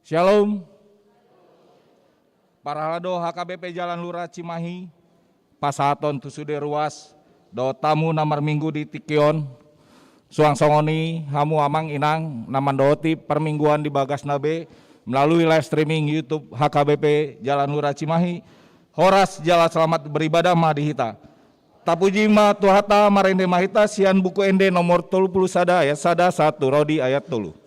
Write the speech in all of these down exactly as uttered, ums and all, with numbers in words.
Syalom. Parhalado H K B P Jalan Lura Cimahi, pasahaton tu sude ruas dohot hamu na marminggu di tingki on. Suang songon i hamu amang inang na mandohoti parmingguan di bagasna be melalui live streaming YouTube H K B P Jalan Lura Cimahi, horas jala selamat beribadah ma di hita. Tapuji ma Tuhanta, marende ma hita sian Buku Ende nomor tolu pulu sada ayat sada sahat tu ro di ayat tolu.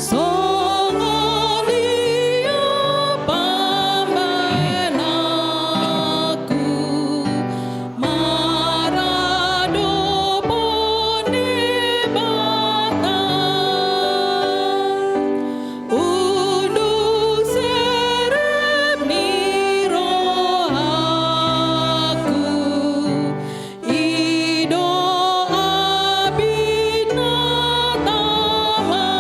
Songon i pambahenanku, maradophon Debata. Unduk serep ni rohangku, i do abit na tama.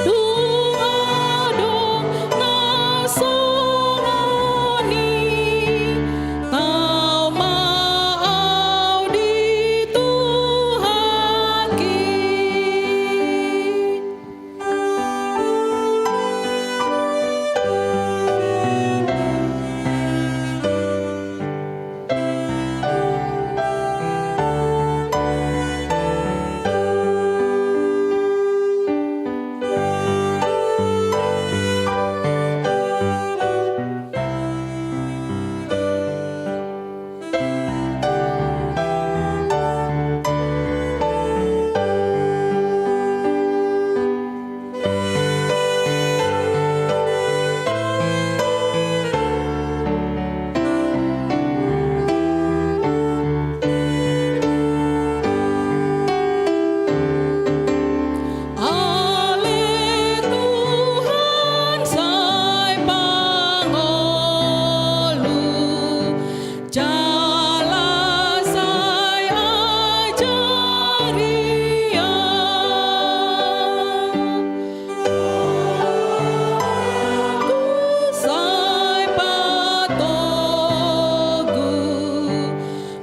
Dung adong na songon i, tau ma au di Tuhanki. Ale Tuhan, sai pangolu, jala sai ajari au. Sai patogu,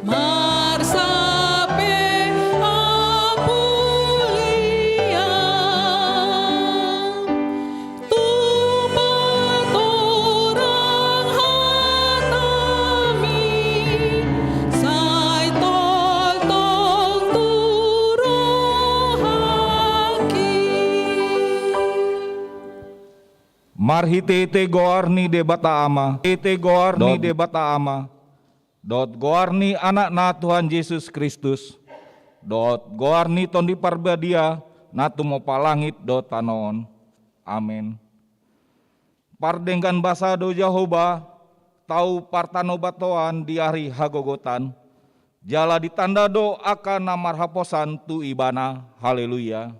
marsape apulian. Tupa torang hatami, sai toltong tu rohangki. Marhitehite goar ni Debata Ama, hite goar ni Debata Ama, dohot goar ni Anakna Tuhan Jesus Kristus, dohot goar ni Tondi Parbadia, na tumompa langit dohot tano on. Amen. Pardenggan basa do Jahowa, tau partanobatoan di ari hagogotan, jala ditanda do angka na marhaposan tu Ibana. Haleluya.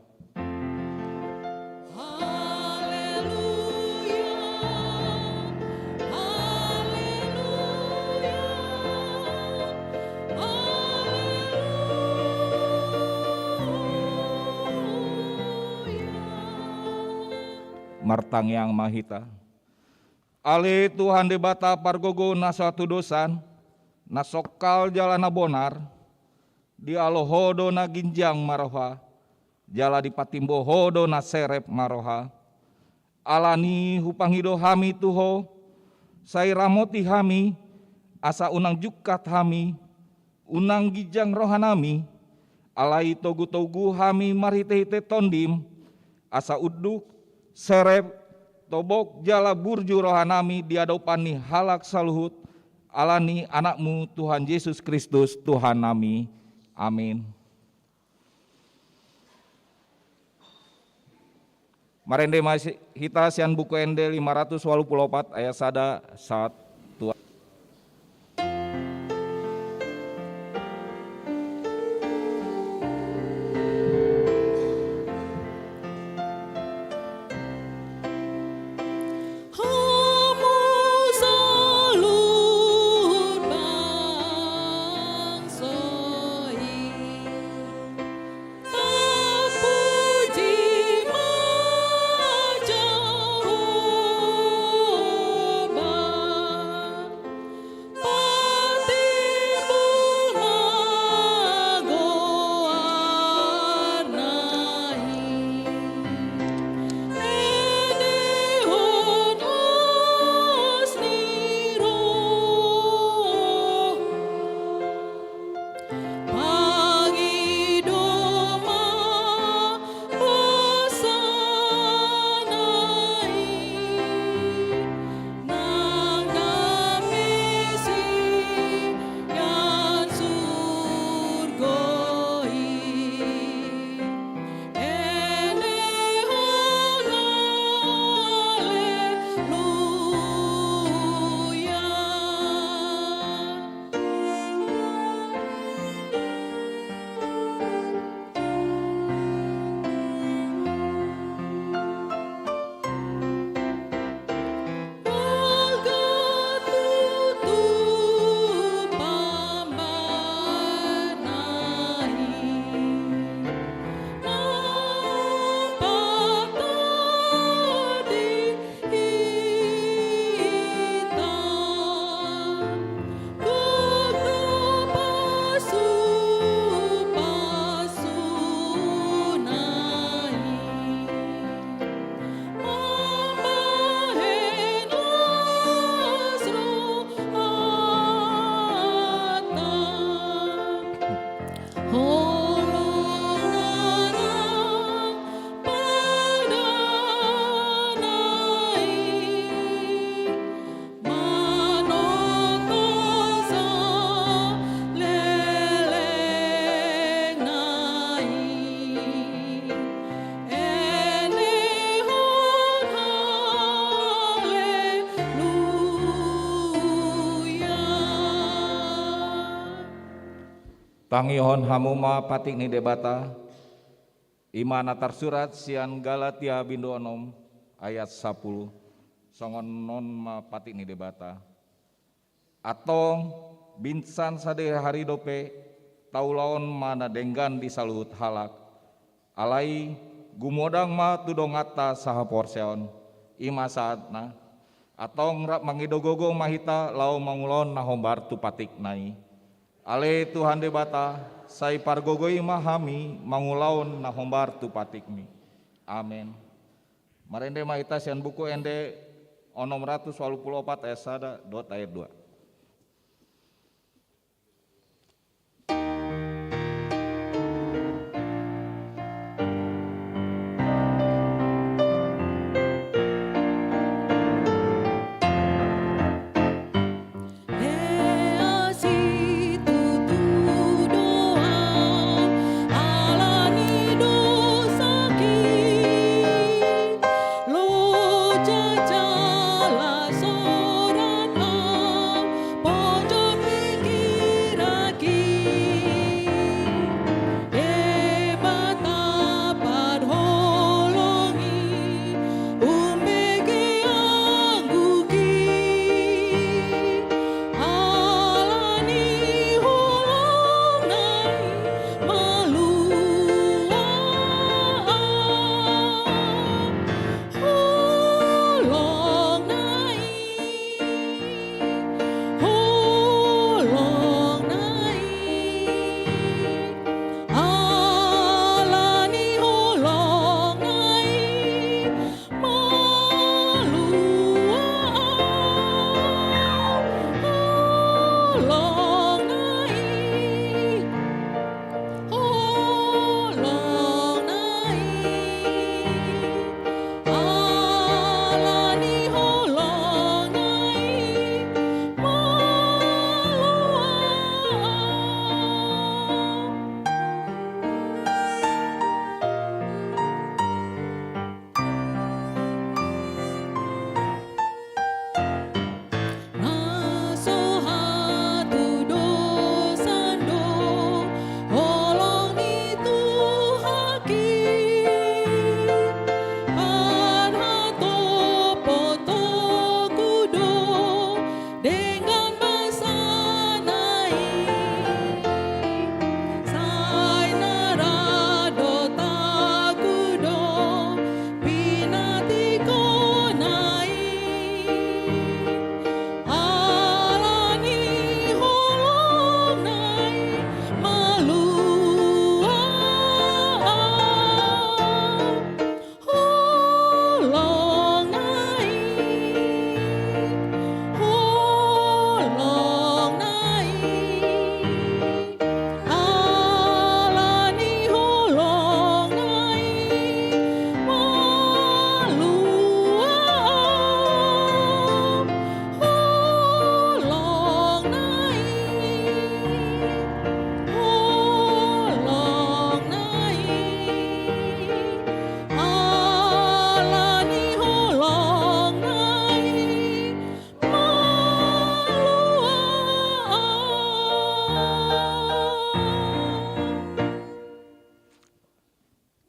Haleluya. Haleluya. Haleluya. Martangiang ma hita. Ale Tuhan Debata pargogo na so hatudosan, na songkal jala na bonar, dialo Ho do na ginjang marroha, jala dipatimbo Ho do na serep marroha. Alani hupangido hami tu Ho, sai ramoti hami, asa unang jungkat hami, unang ginjang rohanami, Alai togu-togu hami marhite-hite Tondim, asa unduk, serep, tobok jala burju rohanami di adopan ni halak saluhut, ala ni Anakmu Tuhan Jesus Kristus Tuhannami. Amin. Marende ma hita sian Buku Ende lima ratus walu pulu opat ayat sada sahat tu Tangihon hamu ma patik ni Debata, i ma na tarsurat sian Galatia bindu onom ayat sapulu, songon on ma patik ni Debata. Antong, binsan sadihari dope, taulahon ma na denggan di saluhut halak. Alai, gumodang ma tu donganta sahaporseaon, i ma sahatna. Antong rap mangido gogo ma hita laho mangulahon na hombar tu patikna i. Ale Tuhan Debata, sai pargogoi ma hami mangulahon na hombar tu patikmi. Amen. Marende ma hita sian Buku Ende onom ratus walu pulu opat ayat sada dohot ayat dua.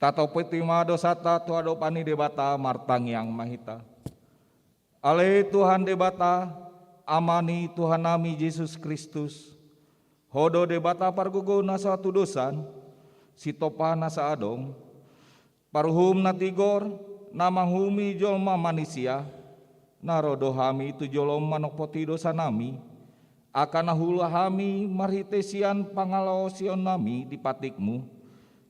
Tatopoti ma dosanta tu adopan ni Debata, martangiang ma hita. Ale Tuhan Debata, Ama ni Tuhannami Jesus Kristus, Ho do Debata pargogou na so hatudosan, Sitompa na saadong, Paruhum na tigor, na manguhumi jolma manisia, na ro do hami tu jolom manopoti dosanami, angka na huula hami marhite sian pangalaosionnami di patikmu,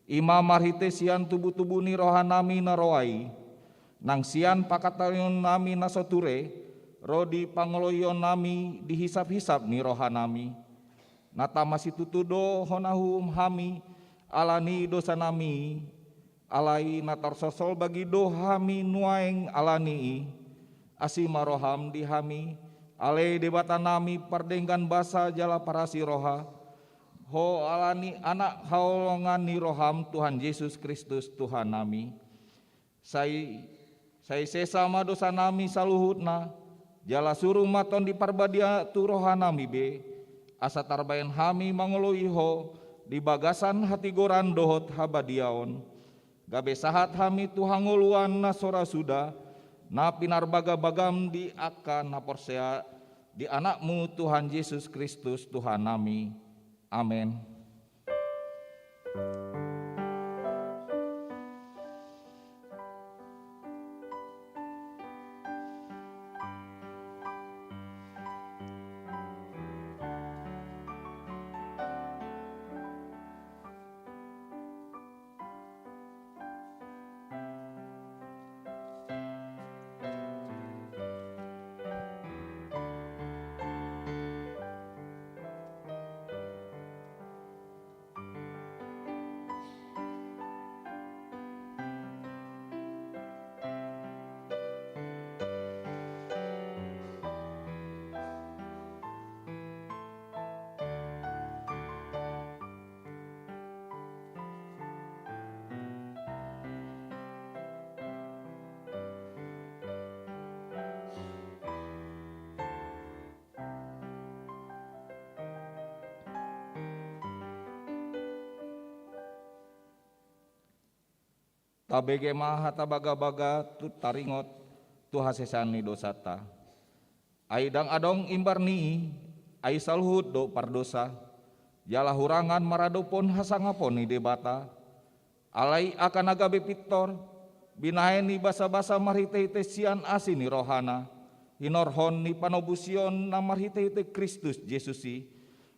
i ma marhite sian tubutubu ni rohanami na roa i, nang sian pangkataionnami na so ture, ro di pangoloionnami di hisaphisap ni rohanami. Na tama situtu do Ho na huuhum hami ala ni dosanami, alai na tarsolsol bagi do hami nuaeng ala ni i. Asi ma roham di hami, ale Debatanami pardenggan basa jala parasi roha, Ho ala ni Anak haholongan ni roham Tuhan Jesus Kristus Tuhannami. Sai, sai sesa ma dosanami saluhutna, jala suru ma Tondi Parbadia tu rohanami be, asa tarbahen hami mangoloi Ho di bagasan hatigoran dohot habadiaon. Gabe sahat hami tu hangoluan na so ra suda, na pinarbagabagam di angka na porsea di Anakmu Tuhan Jesus Kristus Tuhannami. Amen. Tabege ma hata bagabaga tu taringot tu hasesaan ni dosanta. Ai ndang adong imbar ni i, ai saluhut do pardosa, jala hurangan maradophon hasangapon ni Debata. Alai angka na gabe pintor, binahen ni basabasa marhitehite sian asi ni rohana, hinorhon ni panobusion na marhitehite Kristus Jesus i,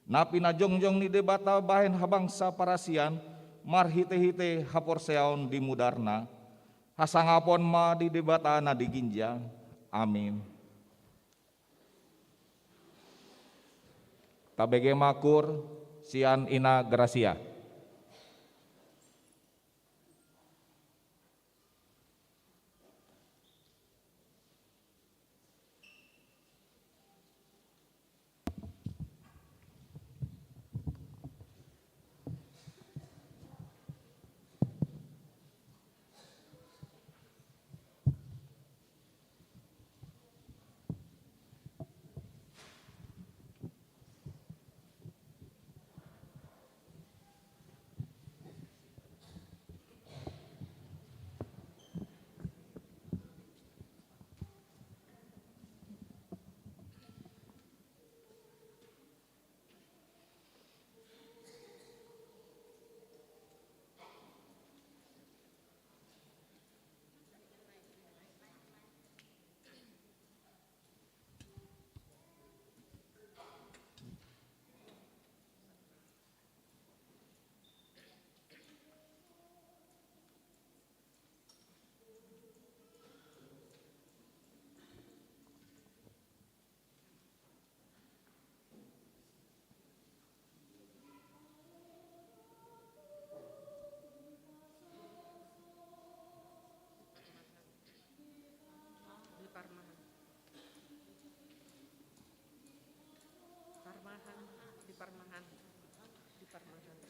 na pinajongjong ni Debata bahen habangsa parasian marhitehite haporseaon di mudarna. Hasangapon ma di Debata na di ginjang. Amin. Tabege ma kur sian Ina Grasia. Di parmahan. Parmahan, di parmahan. Di parmahan.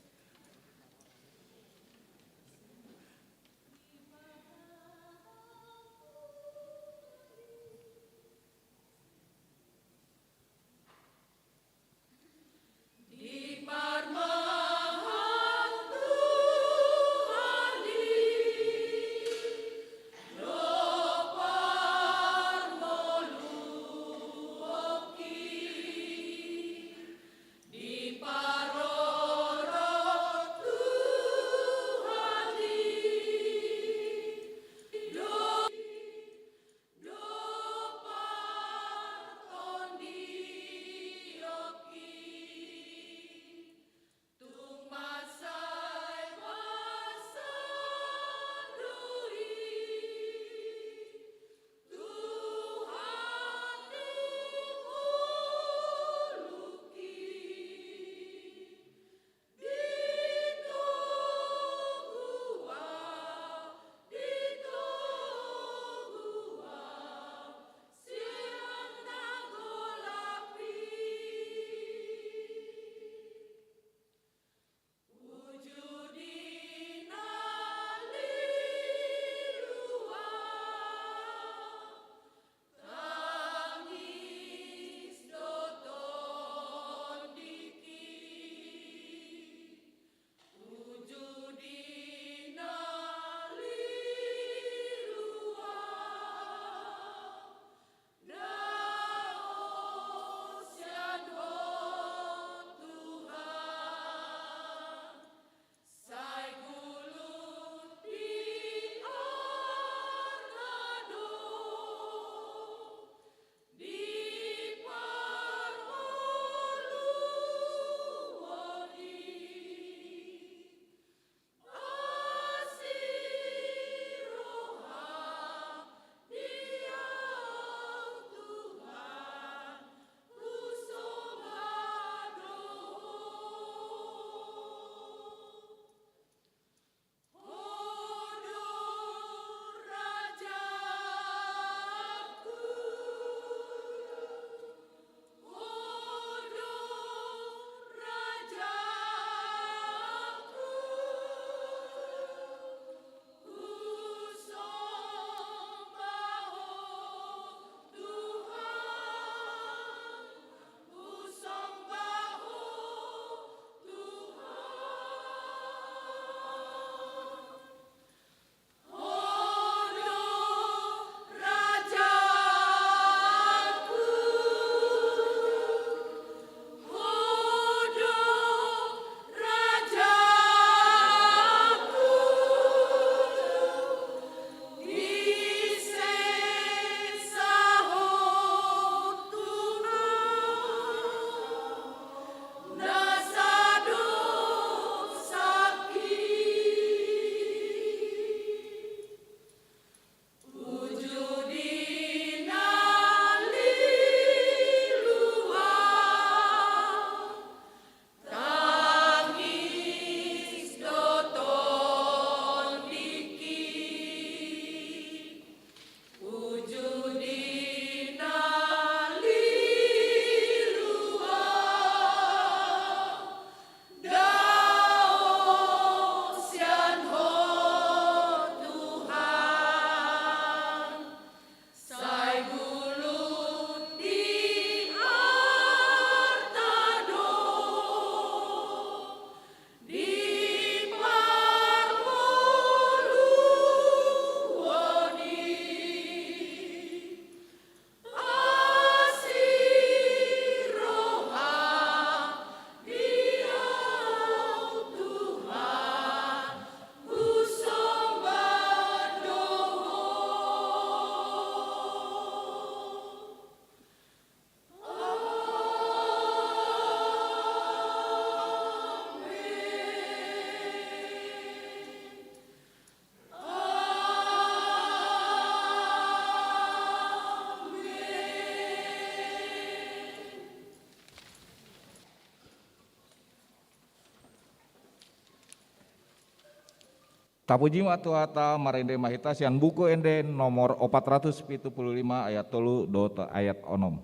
Tapuji ma Tuhanta, marende ma hita sian Buku Ende nomor opat ratus pitu pulu lima ayat tolu dohot ayat onom.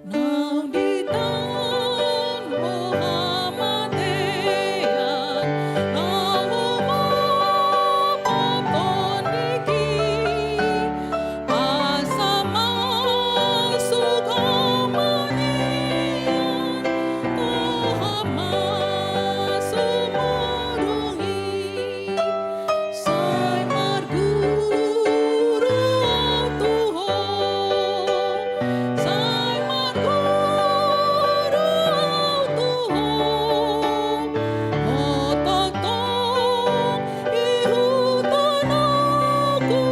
Naung di tangan Ho hamatean, laho mangapulhon diki, asa masuk hamanean tu hamasumundung i. Sai marguru au tu ho, sai marguru au tu ho, ho tongtong ihuthon ahu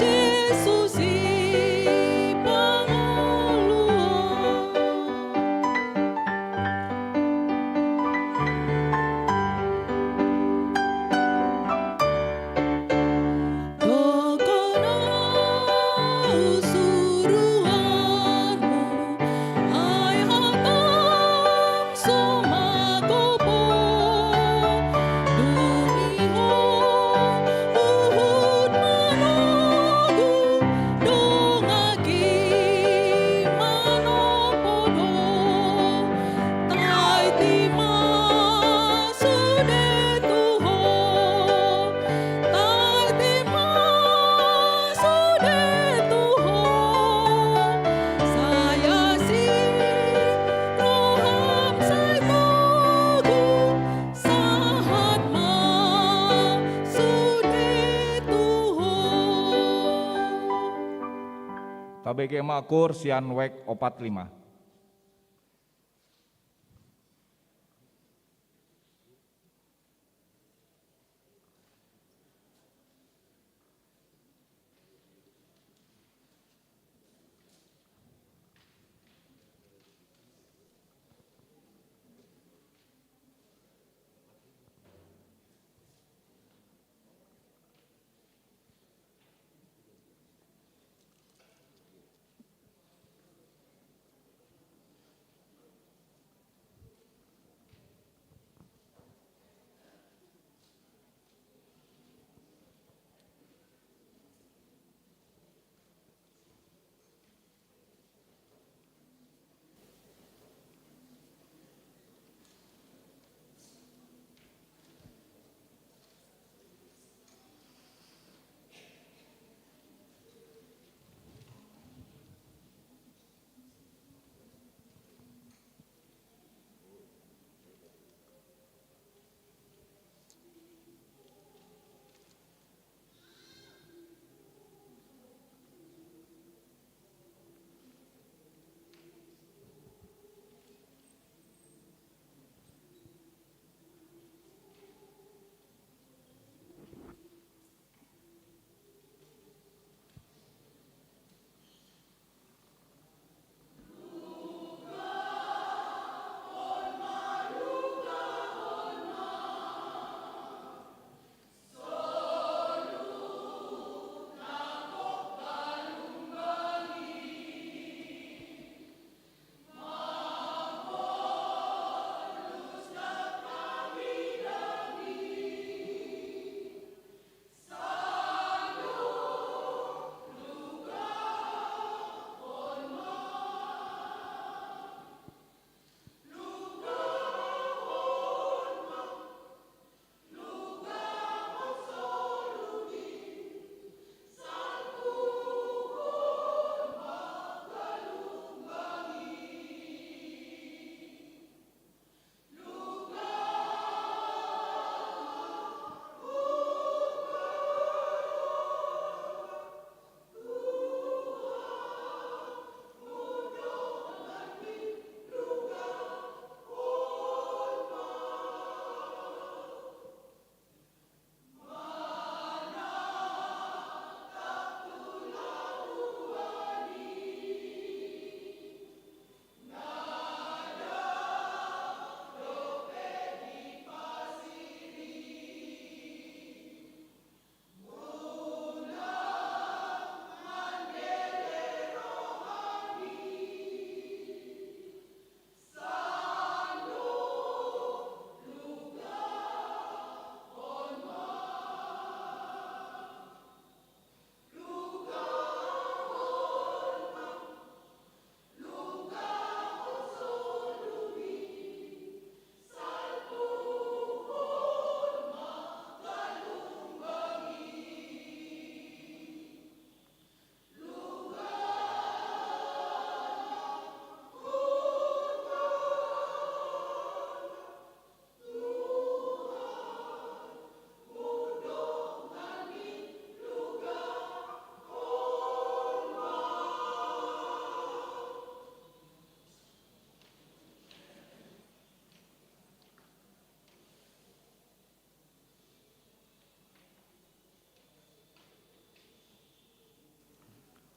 Jesus i pangoluan. Dohonon suruanmu, ai hatam so magopo, dung i ho huhut manogu, dongan i manopo do. Taiti ma sude tu ho, taiti ma sude tu ho, sai asi roham sai togu, sahat ma sude tu ho. Tabege ma koor sian wack opat lima.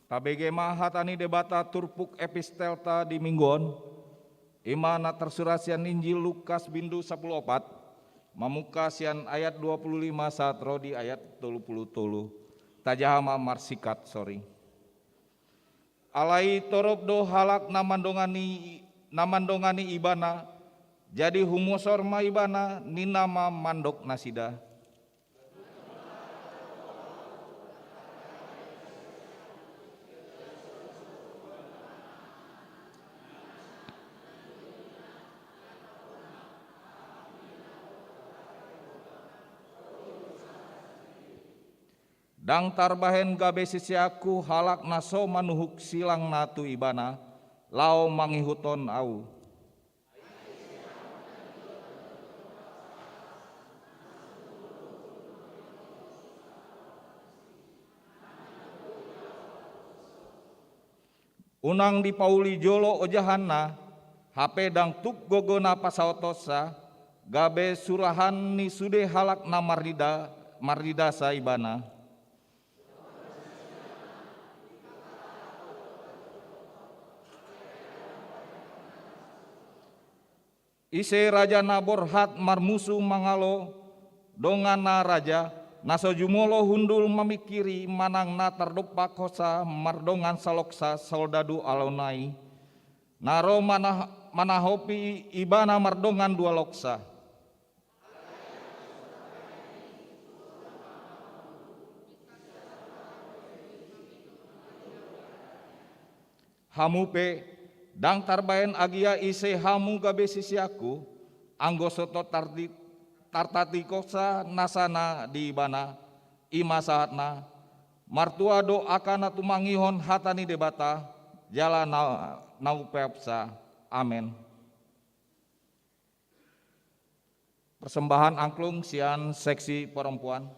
Tabege ma hata ni Debata turpuk epistelta di minggu on, i ma na tarsurat sian Injil Lukas bindu sampulu opat, mamungka sian ayat dua pulu lima sahat ro di ayat tolu pulu tolu. Tajaha ma marsingkat, sorry. Alai torop do halak na mandongani, na mandongani ibana, jadi humosor ma ibana, ninna ma mandok nasida. Ndang tarbahen gabe siseanku halak na so manuhuk silangna tu ibana, laho mangihuthon ahu. Unang dipauli jolo ojahanna, hape ndang tuk gogona pasahathonsa, gabe surahan ni sude halak na marnida, marnidasa ibana. Ise raja na borhat marmusu mangalo donganna raja, na so jumolo hundul mamingkiri manang na tardompak hosa mardongan saloksa soldadu alauna i, na ro mana-, manahopi ibana mardongan dua loksa. Hamu pe, ndang tarbahen agia ise hamu gabe siseanku, anggo so totap tardi-, tartatihonsa nasana di ibana, i ma sahatna, martua do angka na tumangihon hata ni Debata, jala na, na umpeopsa. Amen. Persembahan angklung sian seksi perempuan.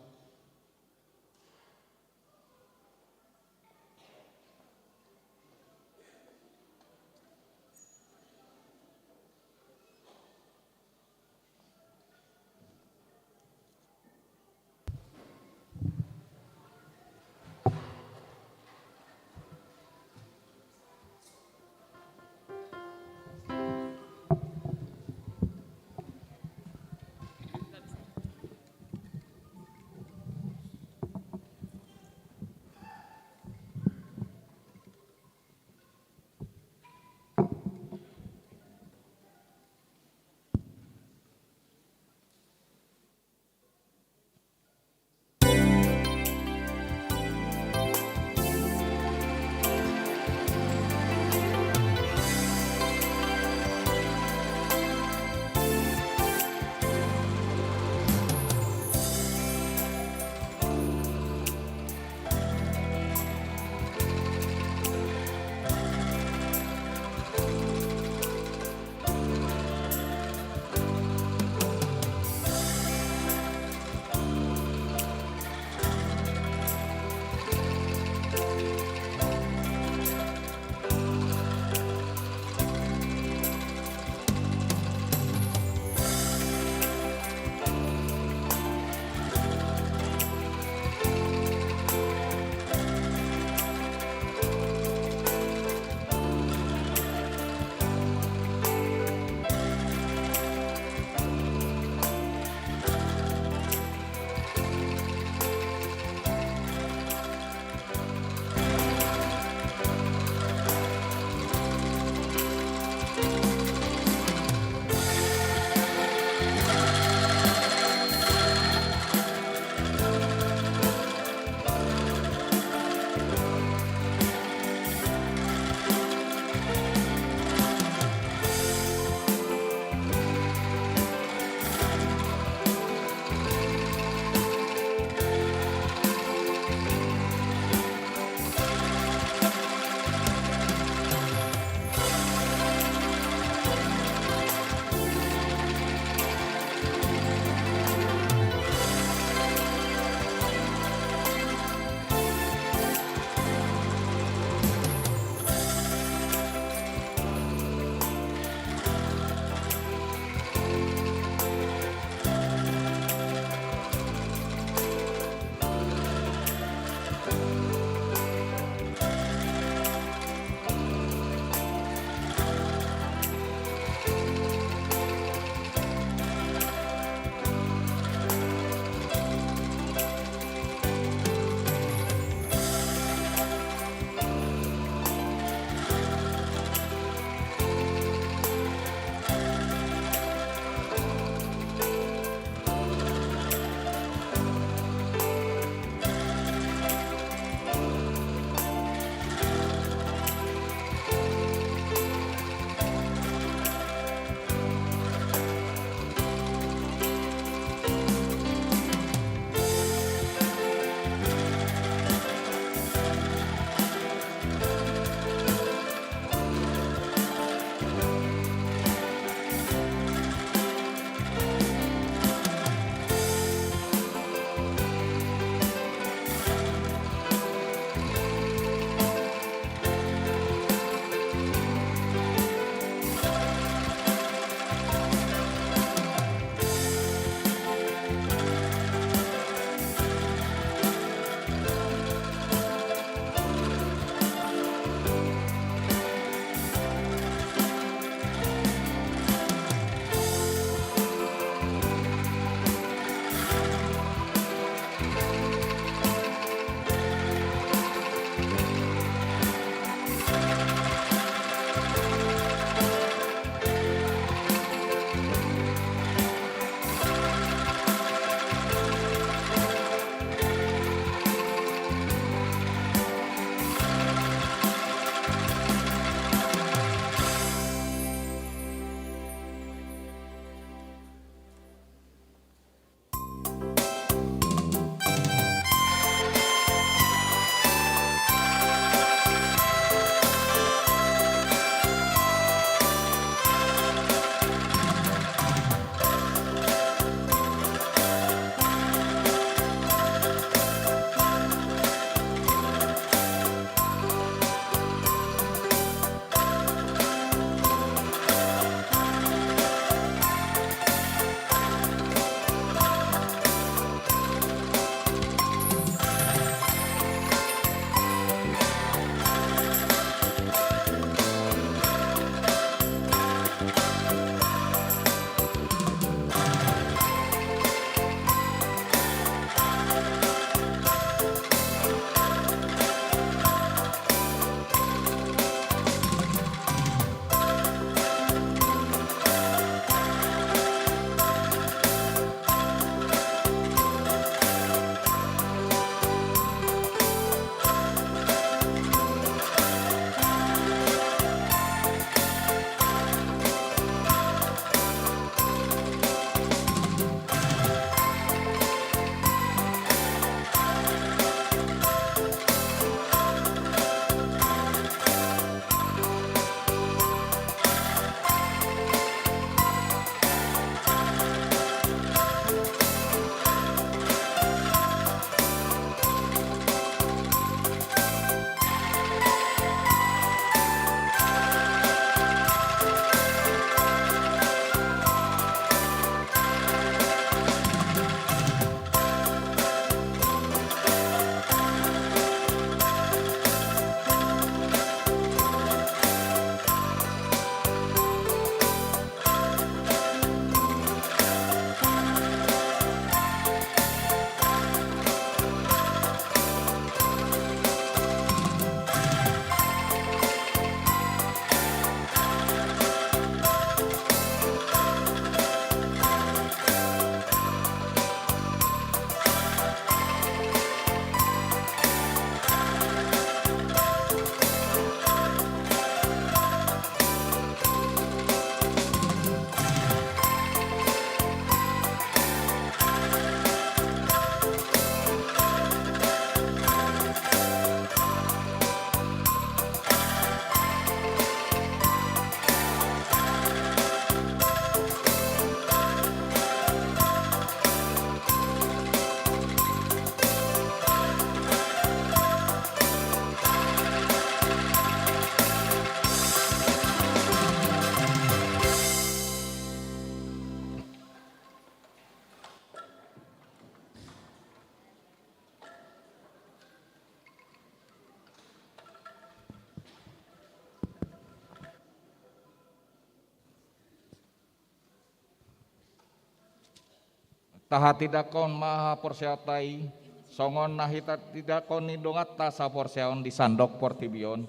Tahatindangkon ma haporseaonta i, songon na hita tindangkon ni donganta saporseaon di sandok portibi on.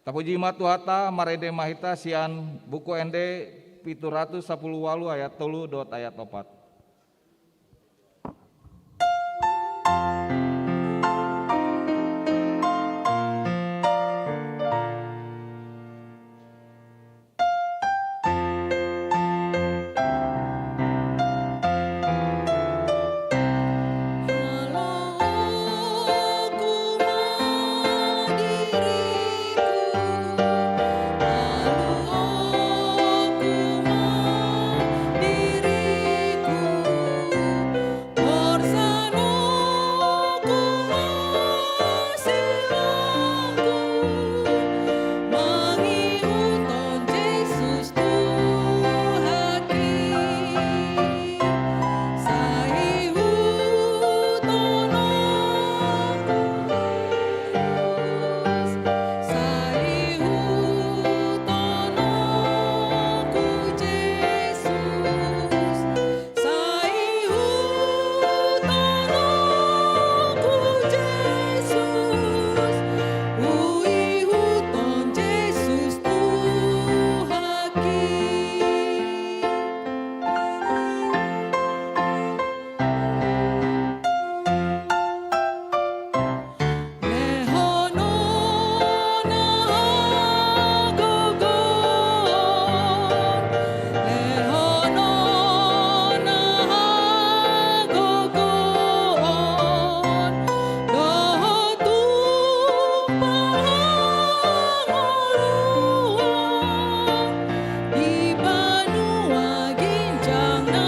Tapuji ma Tuhanta, marende ma hita sian Buku Ende pitu ratus sampulu ualu ayat tolu dohot ayat opat. Sai ihuthon ho Jesus, huihuthon Jesus Tuhanki. Lehon ho na hagogoon, lehon ho na hagogoon, dohot tung pangoluan, di banua ginjang na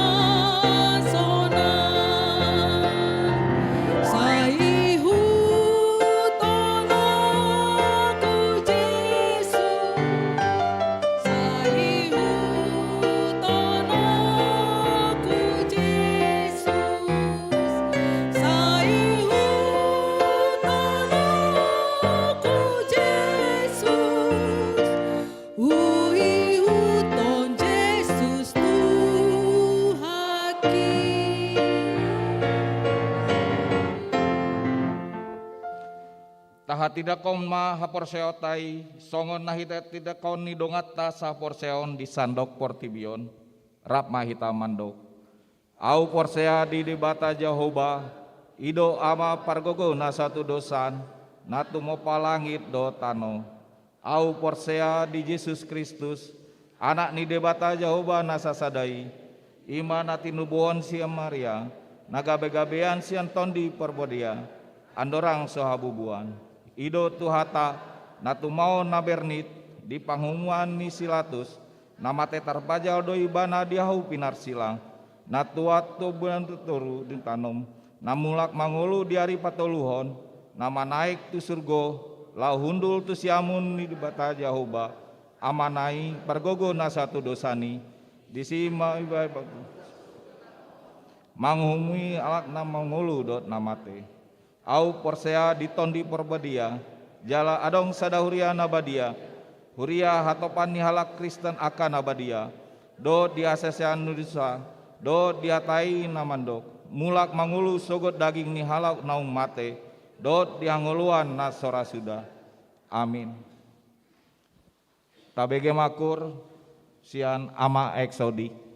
sonang. Sai ihuthon ho Jesus, sai ihuthon ho Jesus, sai ihuthon ho Jesus. Huihuthon Jesus Tuhanki. Tahatindangkon ma haporseaonta i, songon na hita tindangkon ni donganta saporseaon di sandok portibi on. Rap ma hita mandok. Ahu porsea di Debata Jahowa, i do Ama pargogo na satudosan, na tumompa langit dohot tano. Ahu porsea di Jesus Kristus, Anak ni Debata Jahowa na sasada i, i ma na tinubuhon sian Maria, na gabegabean sian Tondi Parbadia, andorang so habubuan. I do Tuhanta, na tumaon na bernit, di panguhuman ni si Latus, na mate tarpajal do Ibana di ahu pinarsilang, na tuat tu bulan tu toru ditanom, na mulak mangolu di ari patoluhon, na manaek tu surgo, laho hundul tu siamun ni Debata Jahowa, Amana i pargogo na satudosan i, disi ma iba-, iba-, manguhumi halak na mangolu dohot na mate. Ahu porsea di Tondi Parbadia, jala adong sada huria na badia, huria hatopan ni halak Kristen angka na badia, dohot di hasesean ni dosa, dohot di hata i na mandok, mulak mangolu sogot daging ni halak naung mate, dohot di hangoluan na so ra suda. Amin. Tabege ma Kur sian Ama Eksodi.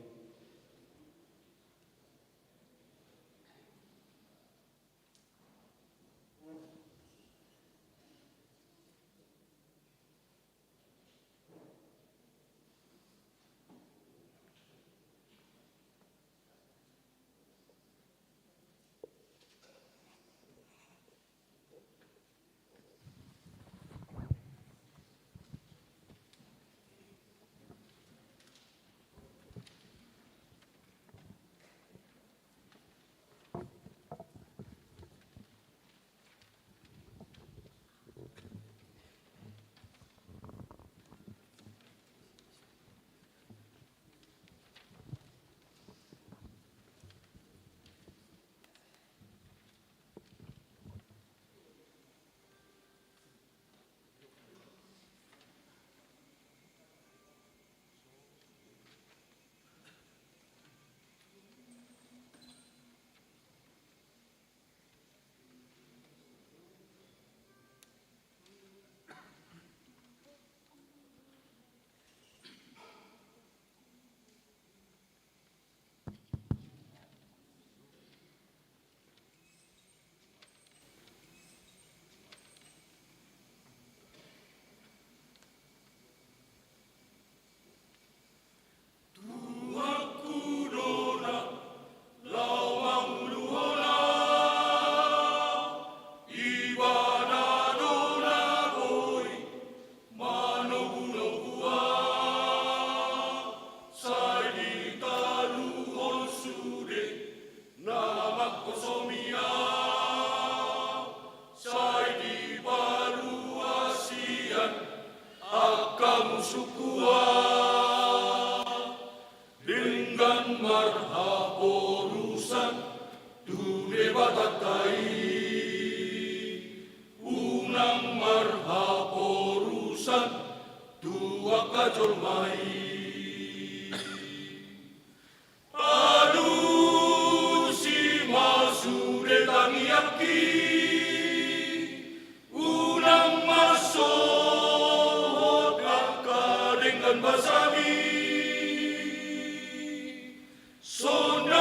Angka musungku, ah, denggan marhaporusan tu Debatanta i, unang marhaporusan tu angka jolma i. Alusi ma sude tangiangki, unang masohot angka denggan basami. Sondangi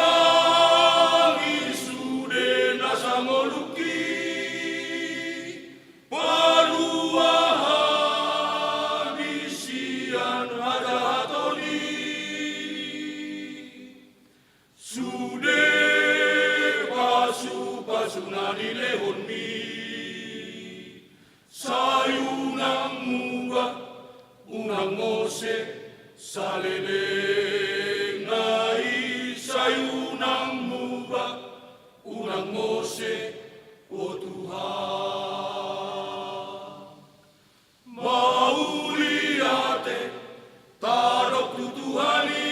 sude nasa ngolungki, palua hami sian hajahaton i. Sude pasupasu na nilehonmi, sai unang muba, unang mose, saleleng nai sai unang muba, unang mose, o Tuhan. Mauliate tadok tu Tuhan i,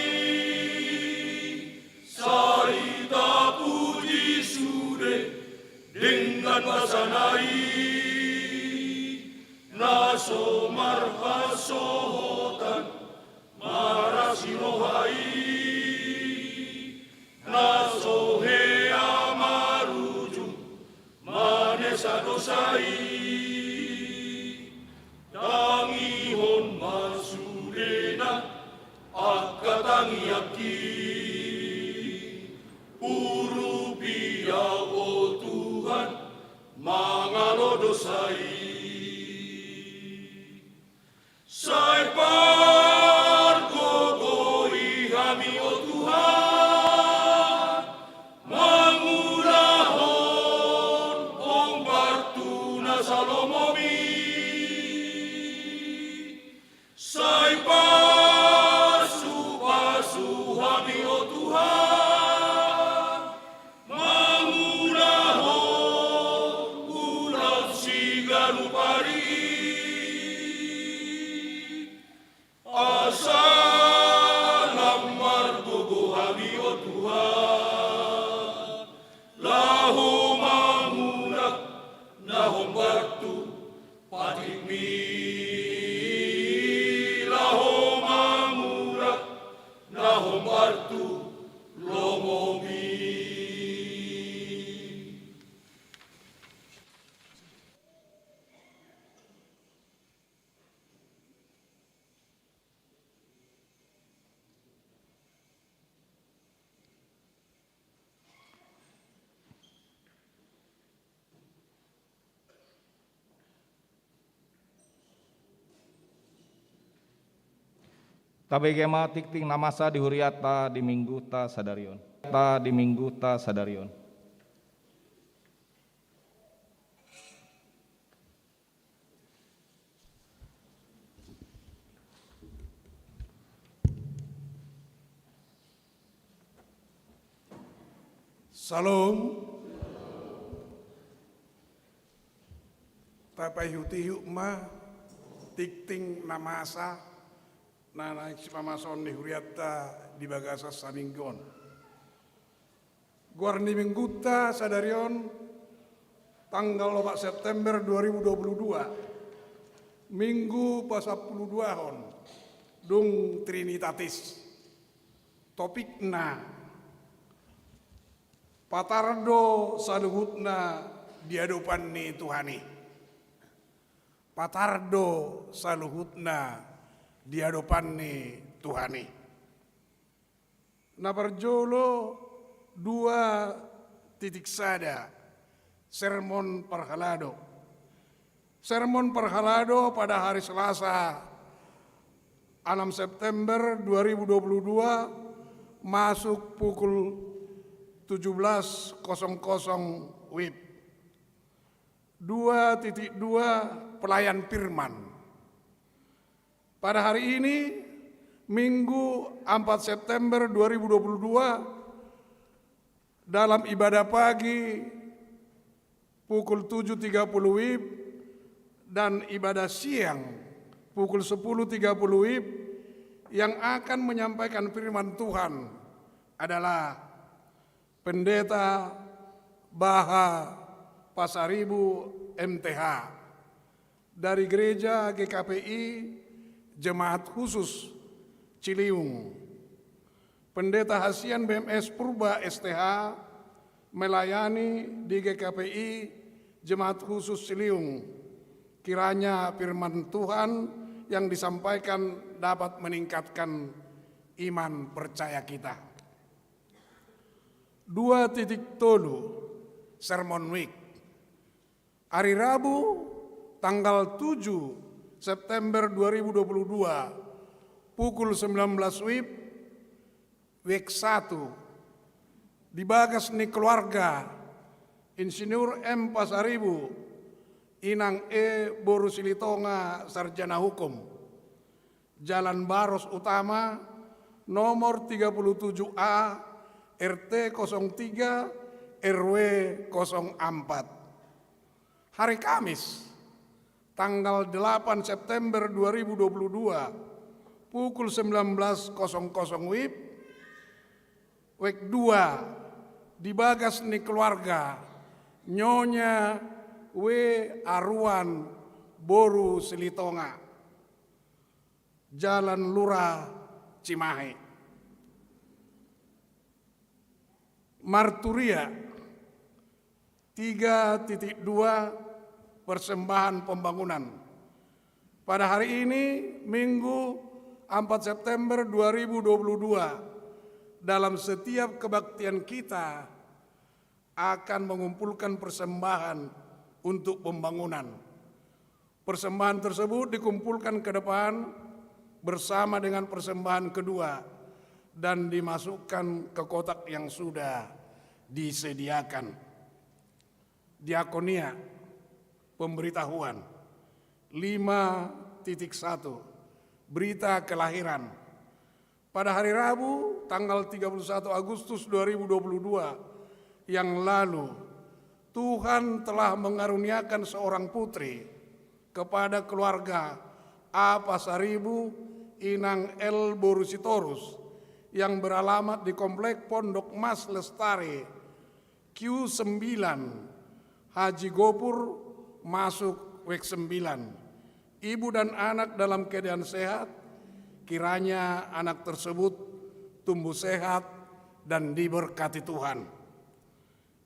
sai tapuji sude denggan basana i, na so marhasohotan marasi roha i, na so hea marujung manesa dosa i. Tangihon ma sudena angka tangiangki, urupi au, o Tuhan, mangalo dosa i. Sai pargogoi hami, o Tuhan, mangulahon hombar tu na salomomi. Sai pasupasu hami, o Tuhan, mangulahon ulaon siganup ari, asa lam margogo hami, o Tuhan, laho mangula na hombar tu patikmi, laho mangula na hombar tu lomomi. Tabege ma tingting na masa di hurianta di Mingguta sadari on. Ta di Mingguta sadari on. Syalom. Tapaihutihut ma tingting na masa na naeng sipamasuon ni hurianta di bagasan saminggu on. Goar ni Mingguta sadari on, tanggal opat September dua ribu dua puluh dua, Minggu pasampuluduahon, dung Trinitatis. Topikna: Patar do saluhutna di adopan ni Tuhan i. Patar do saluhutna di adopan ni Tuhan i. Na parjolo, dua titik sada, sermon parhalado. Sermon parhalado pada hari Selasa, enam September dua ribu dua puluh dua, masuk pukul tujuh belas kosong kosong WIB. Dua titik dua, pelayan firman. Pada hari ini, Minggu, empat September dua ribu dua puluh dua, dalam ibadah pagi pukul tujuh tiga puluh WIB dan ibadah siang Pukul sepuluh tiga puluh WIB, yang akan menyampaikan firman Tuhan adalah Pendeta Baha Pasaribu, M T H, dari Gereja G K P I Jemaat Khusus Ciliwung. Pendeta Hasian B M S Purba, S T H, melayani di G K P I Jemaat Khusus Ciliwung. Kiranya firman Tuhan yang disampaikan dapat meningkatkan iman percaya kita. Dua titik tolu, Sermon Week. Hari Rabu, tanggal tujuh September dua ribu dua puluh dua, pukul sembilan belas WIB, Week satu, di bagas ni keluarga Insinyur M Pasaribu, Inang E boru Silitonga, sarjana hukum. Jalan Baros Utama, nomor tiga puluh tujuh A, R T kosong tiga, R W kosong empat. Hari Kamis, tanggal delapan September dua ribu dua puluh dua, pukul sembilan belas kosong kosong WIB, Week dua, di bagas ni keluarga Nyonya W Aruan boru Silitonga, Jalan Lura, Cimahi. Marturia, tiga titik dua, persembahan pembangunan. Pada hari ini, Minggu, empat September dua ribu dua puluh dua, dalam setiap kebaktian kita akan mengumpulkan persembahan untuk pembangunan. Persembahan tersebut dikumpulkan ke depan bersama dengan persembahan kedua dan dimasukkan ke kotak yang sudah disediakan. Diakonia, pemberitahuan. Lima titik satu, berita kelahiran. Pada hari Rabu, tanggal tiga puluh satu Agustus dua ribu dua puluh dua yang lalu, Tuhan telah mengaruniakan seorang putri kepada keluarga A Pasaribu, Inang L boru Sitorus, yang beralamat di Komplek Pondok Mas Lestari, Q sembilan, Haji Gopur, masuk Week sembilan. Ibu dan anak dalam keadaan sehat, kiranya anak tersebut tumbuh sehat dan diberkati Tuhan.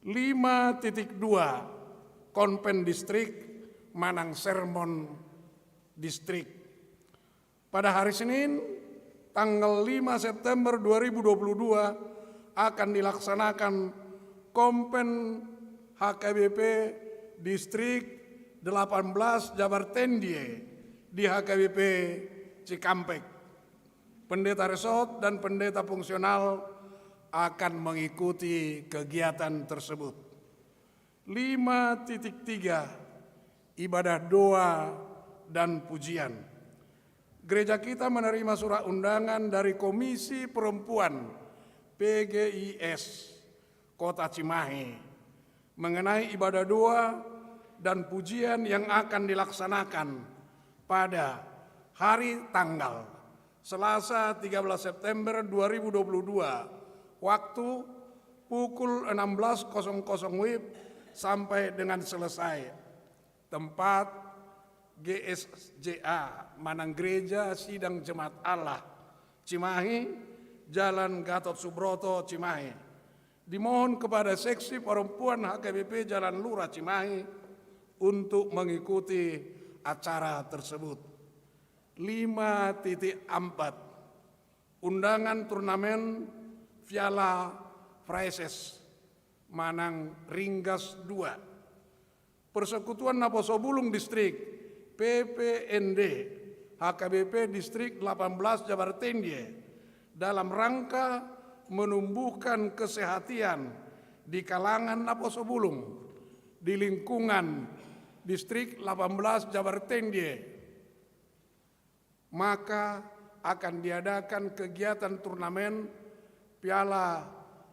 Lima titik dua, Konven Distrik manang Sermon Distrik. Pada hari Senin, tanggal lima September dua ribu dua puluh dua, akan dilaksanakan Konven H K B P Distrik delapan belas Jabar Tendie di H K B P Cikampek. Pendeta resort dan pendeta fungsional akan mengikuti kegiatan tersebut. Lima titik tiga, ibadah doa dan pujian. Gereja kita menerima surat undangan dari Komisi Perempuan P G I S Kota Cimahi mengenai ibadah doa dan pujian yang akan dilaksanakan pada hari tanggal Selasa tiga belas September dua ribu dua puluh dua, waktu pukul enam belas kosong kosong WIB sampai dengan selesai. Tempat G S J A manang Gereja Sidang Jemaat Allah Cimahi, Jalan Gatot Subroto, Cimahi. Dimohon kepada Seksi Perempuan H K B P Jalan Lura Cimahi untuk mengikuti acara tersebut. Lima titik empat, undangan turnamen Piala Praeses manang Ringgas dua. Persekutuan Naposo Bulung Distrik, P P N D, H K B P Distrik delapan belas Jabar Tendie dalam rangka menumbuhkan kesehatian di kalangan Naposo Bulung di lingkungan Distrik delapan belas Jabar Tendie, maka akan diadakan kegiatan turnamen Piala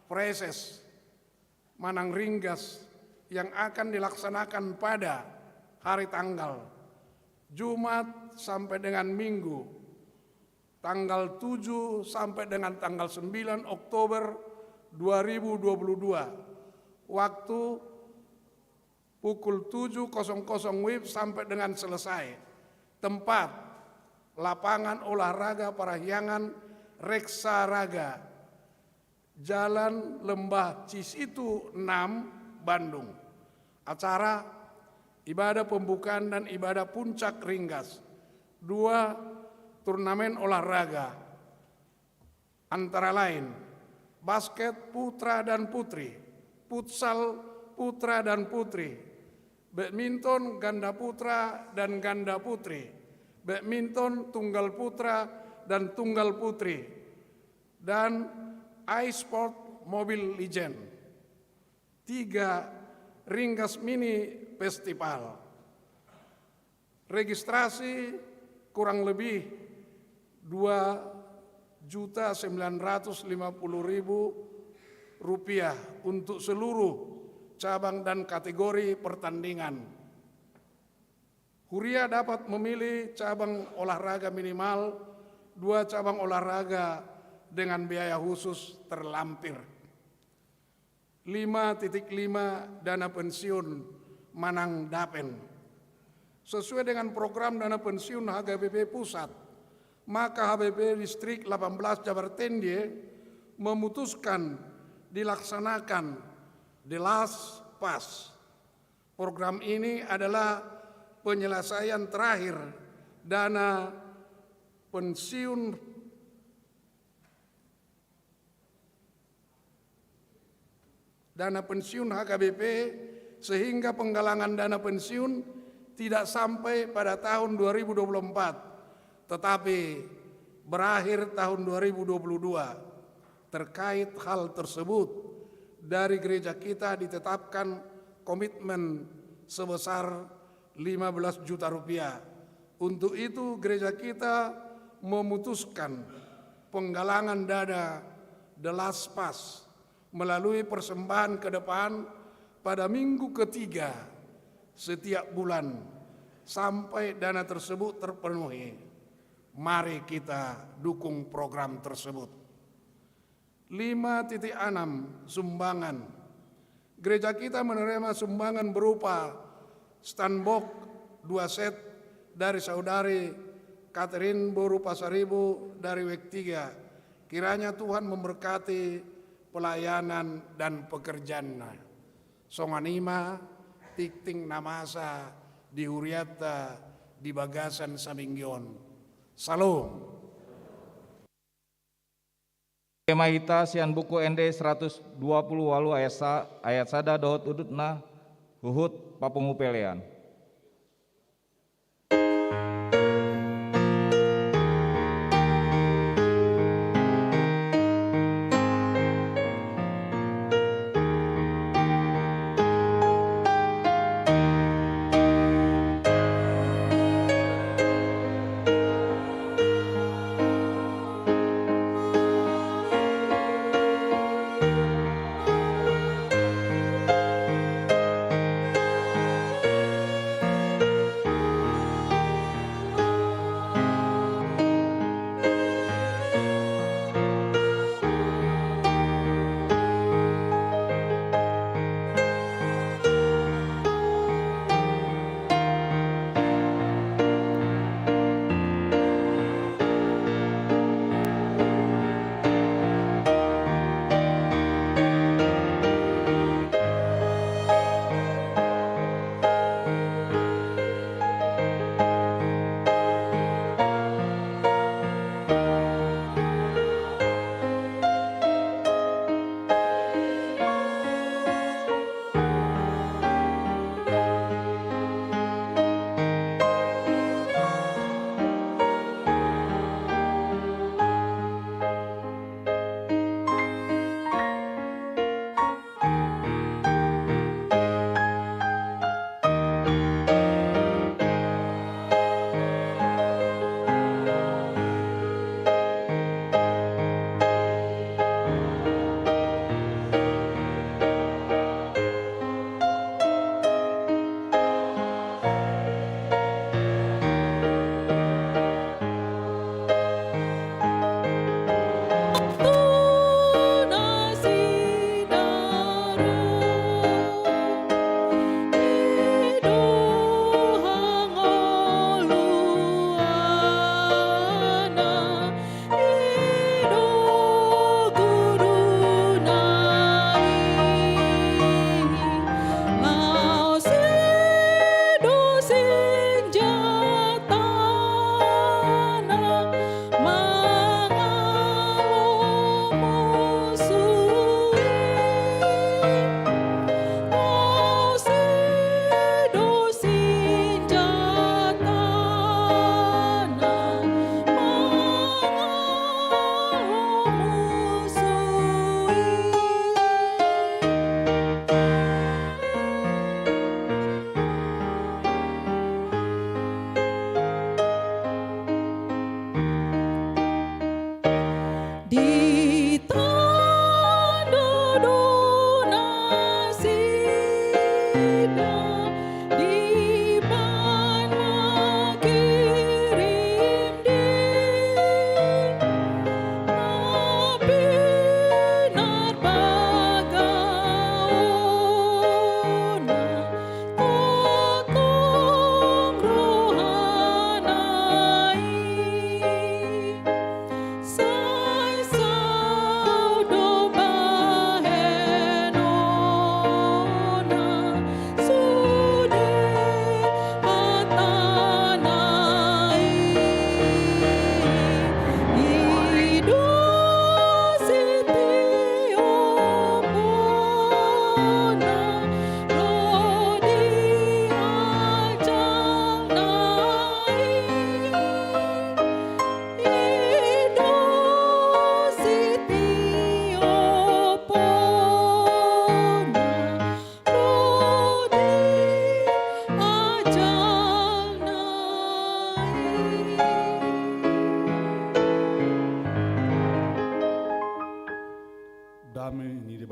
Praeses manang Ringgas yang akan dilaksanakan pada hari tanggal Jumat sampai dengan Minggu, tanggal tujuh sampai dengan tanggal sembilan Oktober dua ribu dua puluh dua. Waktu pukul tujuh kosong kosong W I B sampai dengan selesai. Tempat, Lapangan Olahraga Parahyangan Reksa Raga, Jalan Lembah Cisitu enam, Bandung. Acara, ibadah pembukaan dan ibadah puncak ringgas. Dua, turnamen olahraga. Antara lain, basket putra dan putri, futsal putra dan putri, badminton ganda putra dan ganda putri, badminton tunggal putra dan tunggal putri, dan e-sport Mobile Legend. Tiga, Ringgas Mini Festival. Registrasi kurang lebih dua juta sembilan ratus lima puluh ribu rupiah untuk seluruh cabang dan kategori pertandingan. Huria dapat memilih cabang olahraga minimal dua cabang olahraga dengan biaya khusus terlampir. Lima titik lima, dana pensiun manang dapen. Sesuai dengan program dana pensiun H K B P pusat, maka H K B P Distrik delapan belas Jabar Tende memutuskan dilaksanakan the last pass. Program ini adalah penyelesaian terakhir dana pensiun dana pensiun H K B P, sehingga penggalangan dana pensiun tidak sampai pada tahun dua ribu dua puluh empat, tetapi berakhir tahun dua ribu dua puluh dua. Terkait hal tersebut, dari gereja kita ditetapkan komitmen sebesar lima belas juta rupiah. Untuk itu, gereja kita memutuskan penggalangan dana the last pass melalui persembahan ke depan pada minggu ketiga setiap bulan sampai dana tersebut terpenuhi. Mari kita dukung program tersebut. Lima titik enam, sumbangan. Gereja kita menerima sumbangan berupa standbox dua set dari saudari Catherine boru Pasaribu dari Wek tiga. Kiranya Tuhan memberkati pelayanan dan pekerjaannya. Songon i ma tingting na masa di hurianta di bagasan saminggu on. Salom. Ema hita sian Buku Ende seratus dua puluh walu ayat sa-, ayat sada dohot udutna, huhut papungu pelean.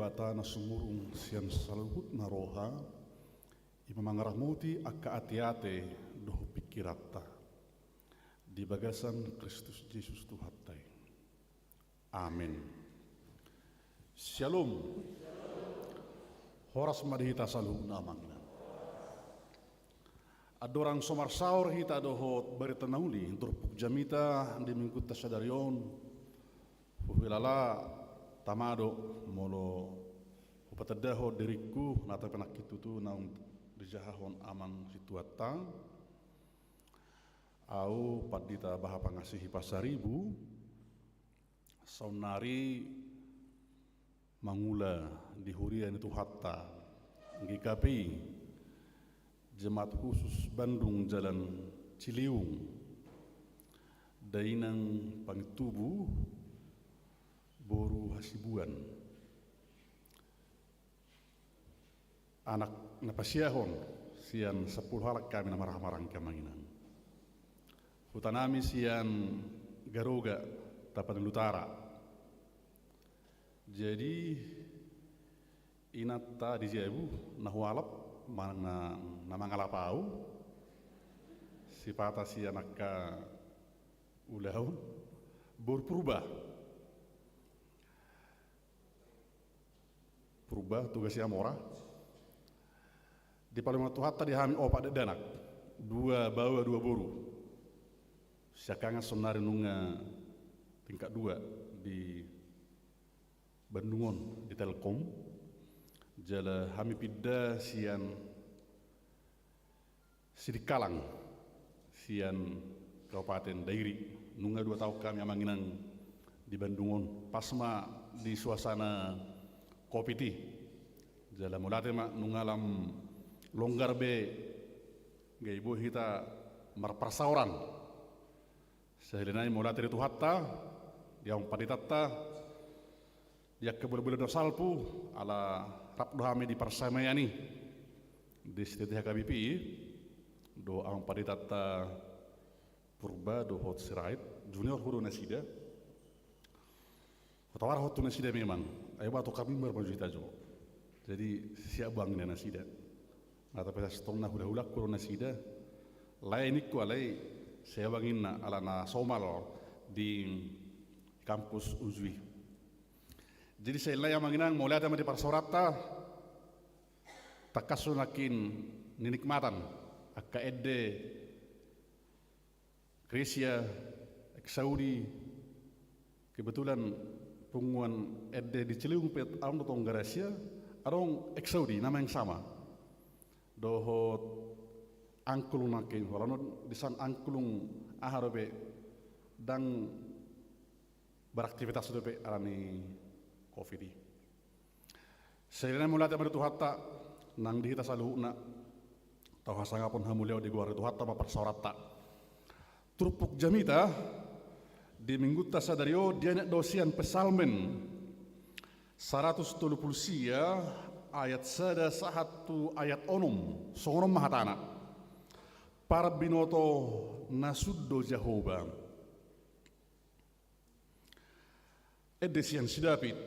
Debata na sumurung sian saluhutna roha, i ma mangaramoti angka ateate dohot pingkiranta di bagasan Kristus Jesus Tuhanta i. Amen. Syalom. Horas ma di hita saluhutna, amang inang. Andorang so marsaor hita dohot barita na uli, turpuk jamita di minggunta sadari on, huhilala tama do molo hupatandahon diringku, nang pe nangkin tutu naung dijahahon amang situanta. Ahu Pandita Baha Pangasihi Pasaribu, saonnari mangula di huria ni Tuhanta, G K P I, Jemaat Khusus Bandung Jalan Ciliwung, dainang Pangintubu, boru Hasibuan. Anak na pasiahon sian sampulu halak hami na marhaha maranggi, amang inang. Hutanami sian Garoga, Tapanuli Utara. Jadi, inanta di jabu na hualap, manang na, na mangalap ahu, sipata sian angka ulaon, boru Purba. Purba, Tugasihara, Mora. Dipalu ma Tuhanta di hami opat dakdanak, dua baoa, dua boru. Siangkangan saonnari nunga tingkat dua di Bandung on, di Telkom. Jala hami pinda sian Sidikalang, sian Kabupaten Dairi. Nunga dua taon hami, amang inang, di Bandung on. Pas ma di suasana covid i. Jala mauliate ma nunga lam longgar be, gabe boi hita marparsaoran. Sahali nai mauliate di Tuhanta, di amang panditanta, di angka bola-bola na salpu, ala rap do hami di parsamaian i. Di S T T H K B P I, do amang panditanta Purba dohot Sirait, junior hudo nasida. Hutawarhon tu nasida memang, ai ba tu hami marmajuita jo. Jadi siap bang na nasida. Nga, tapi sasintongna hula-hulangku do nasida. Lae ningku alai, siap bang inna ala na somal di kampus uju i. Jadi sai lae, amang inang, mauliate ma di parsaoranta. Tangkas do nangkin ninikmatan angka ende Gresia, Eksaudi, kebetulan punguan ende di Ciliwung pe adong do tong Gresia, adong Eksaudi, nama yang sama. Dohot angklung nangkin, holan on di san angklung aha dope, ndang beraktivitas dope alani covid i. Sahali nai mauliate ma di Tuhanta, nang di hita saluhutna, tau hasangapon hamuliaon di goar ni Tuhanta ma parsaoranta. Turpuk jamita di minggunta sadari on dianet do sian Psalmen saratus tolu pulu sia, ayat sada sahat tu ayat onom, songon on ma hatana. Parbinoto na sun do Jahowa. Ende sian si David.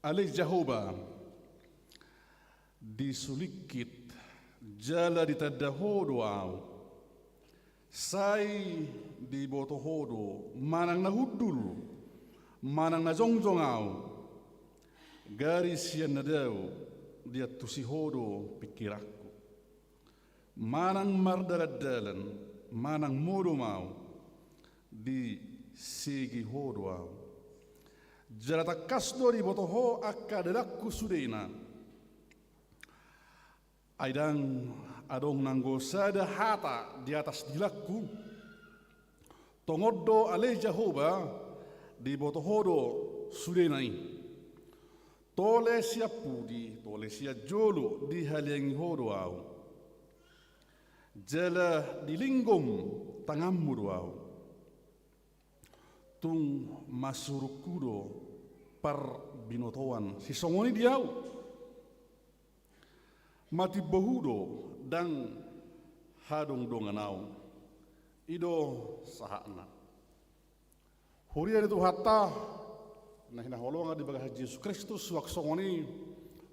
Ale Jahowa, disulingkit jala ditanda Ho do ahu. Sai diboto Ho do manang na hundul, manang na jongjong ahu. Gari sian na dao diantusi Ho do pingkiranku. Manang mardalan-dalan, manang modom ahu, disegi Ho do ahu. Jala tangkas do diboto Ho angka dalanku sudena. Ai ndang adong nanggo sada hata di atas dilangku. Tongon do ale Jahowa, diboto Ho do sudena i. Tole sian pudi, tole sian jolo, dihaleangi Ho do ahu. Jala dilinggom tanganmu do ahu. Tung masurungku do parbinotoan sisongon i di ahu. Matimbo Ho do ndang hadongdongan ahu. I do sahatna. Huria ni Tuhanta, Na hinaholongan di bagasan Jesus Kristus, suang songon i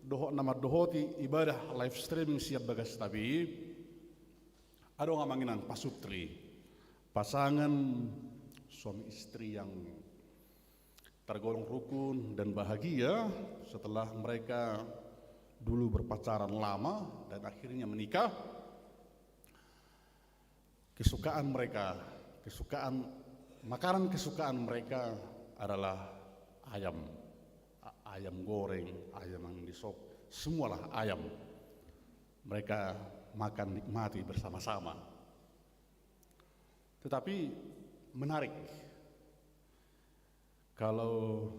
dohot na mandohoti ibadah live streaming sian bagas tabi, adong amang inang pasutri, pasangan suami istri yang tergolong rukun dan bahagia setelah mereka dulu berpacaran lama dan akhirnya menikah. Kesukaan mereka, kesukaan, makanan kesukaan mereka adalah ayam. A-, ayam goreng, ayam yang disop, semualah ayam. Mereka makan nikmati bersama-sama. Tetapi menarik, kalau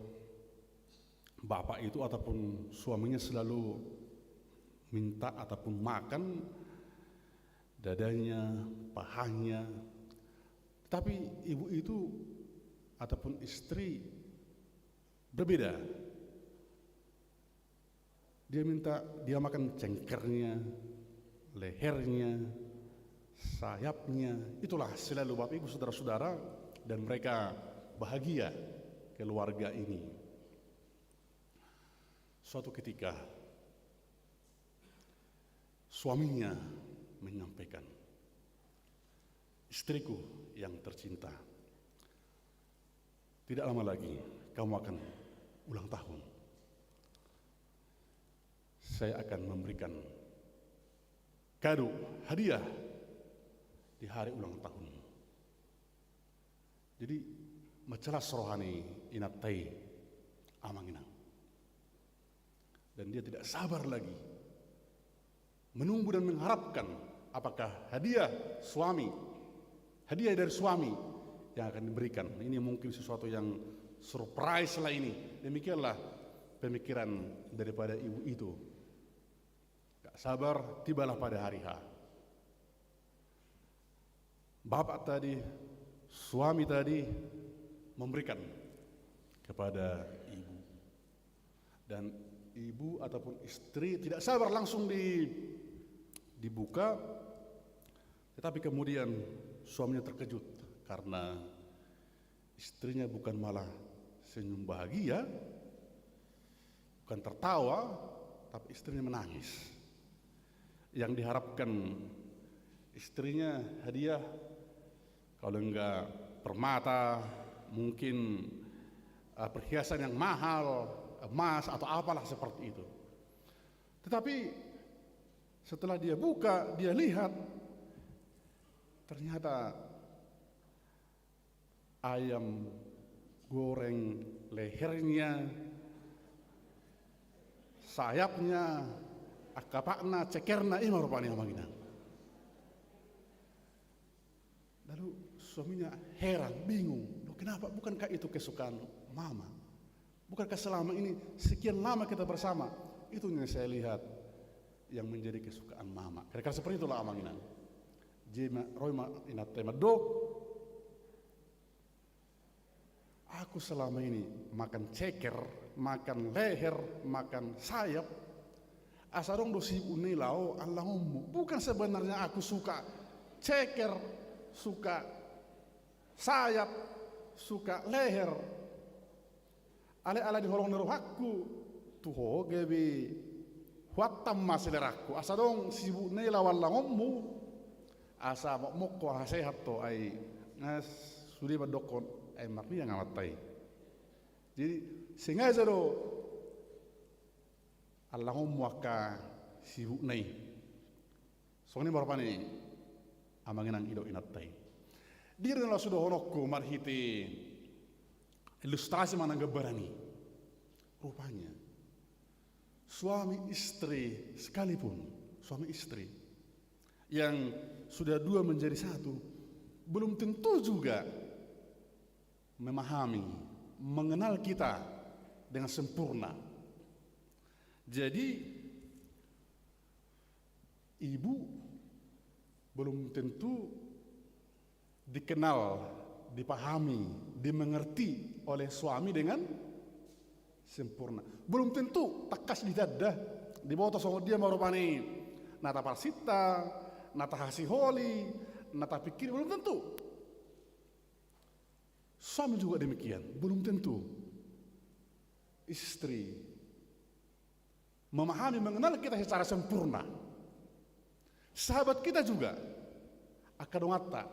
bapak itu ataupun suaminya selalu minta ataupun makan dadanya, pahanya, tapi ibu itu ataupun istri berbeda. Dia minta, dia makan cengkernya, lehernya, sayapnya. Itulah selalu Bapak Ibu Saudara-saudara, dan mereka bahagia keluarga ini. Suatu ketika suaminya menyampaikan, "Istriku yang tercinta, tidak lama lagi kamu akan ulang tahun. Saya akan memberikan kado, hadiah di hari ulang tahunmu." Jadi, mansai las roha ni inanta i, amang inang. Dan dia tidak sabar lagi menunggu dan mengharapkan apakah hadiah suami, hadiah dari suami yang akan diberikan. Ini mungkin sesuatu yang surprise lah ini. Demikianlah pemikiran daripada ibu itu. Tak sabar, tibalah pada hari H. Bapak tadi, suami tadi memberikan kepada ibu. Dan ibu ataupun istri tidak sabar langsung di-, dibuka, tetapi kemudian suaminya terkejut karena istrinya bukan malah senyum bahagia, bukan tertawa, tapi istrinya menangis. Yang diharapkan istrinya hadiah, kalau enggak permata, mungkin, eh, perhiasan yang mahal, emas atau apalah seperti itu. Tetapi setelah dia buka, dia lihat, ternyata ayam goreng lehernya, sayapnya, angka patna, cekerna, i ma rupani, amang inang. Lalu suaminya heran, bingung. "Loh, kenapa? Bukankah itu kesukaan mama? Bukankah selama ini sekian lama kita bersama, itu yang saya lihat yang menjadi kesukaan mama?" Kira-kira seperti itulah, amang inang. Jadi ma-, ro ma inanta i mandok, "Aku selama ini makan ceker, makan leher, makan sayap, asa adong do sibukna i laho allangonmu. Bukan sebenarnya aku suka ceker, suka sayap, suka leher. Alai ala di holong ni rohangku, tu ho gabe huantam ma sileranku. Asa adong sibukna i laho allangonmu, asa mokmok ho, asa sehat ho, ai nga sude mandokkon, ai marniang amanta i. Jadi sengaja do allangonmu angka sibukna i." Songon i ma rupani, amang inang, didok inanta i. Di na laho sudohononku marhite ilustrasi manang gambaran i, rupanya suami istri sekalipun, suami istri yang sudah dua menjadi satu, belum tentu juga memahami, mengenal kita dengan sempurna. Jadi, ibu belum tentu dikenal, dipahami, dimengerti oleh suami dengan sempurna. Belum tentu tangkas ditanda, diboto songon dia ma rupani na taparsinta, na tahasiholi, na tapingkiri, belum tentu. Suami juga demikian, belum tentu. istri memahami, mengenal kita secara sempurna. Sahabat kita juga, angka donganta.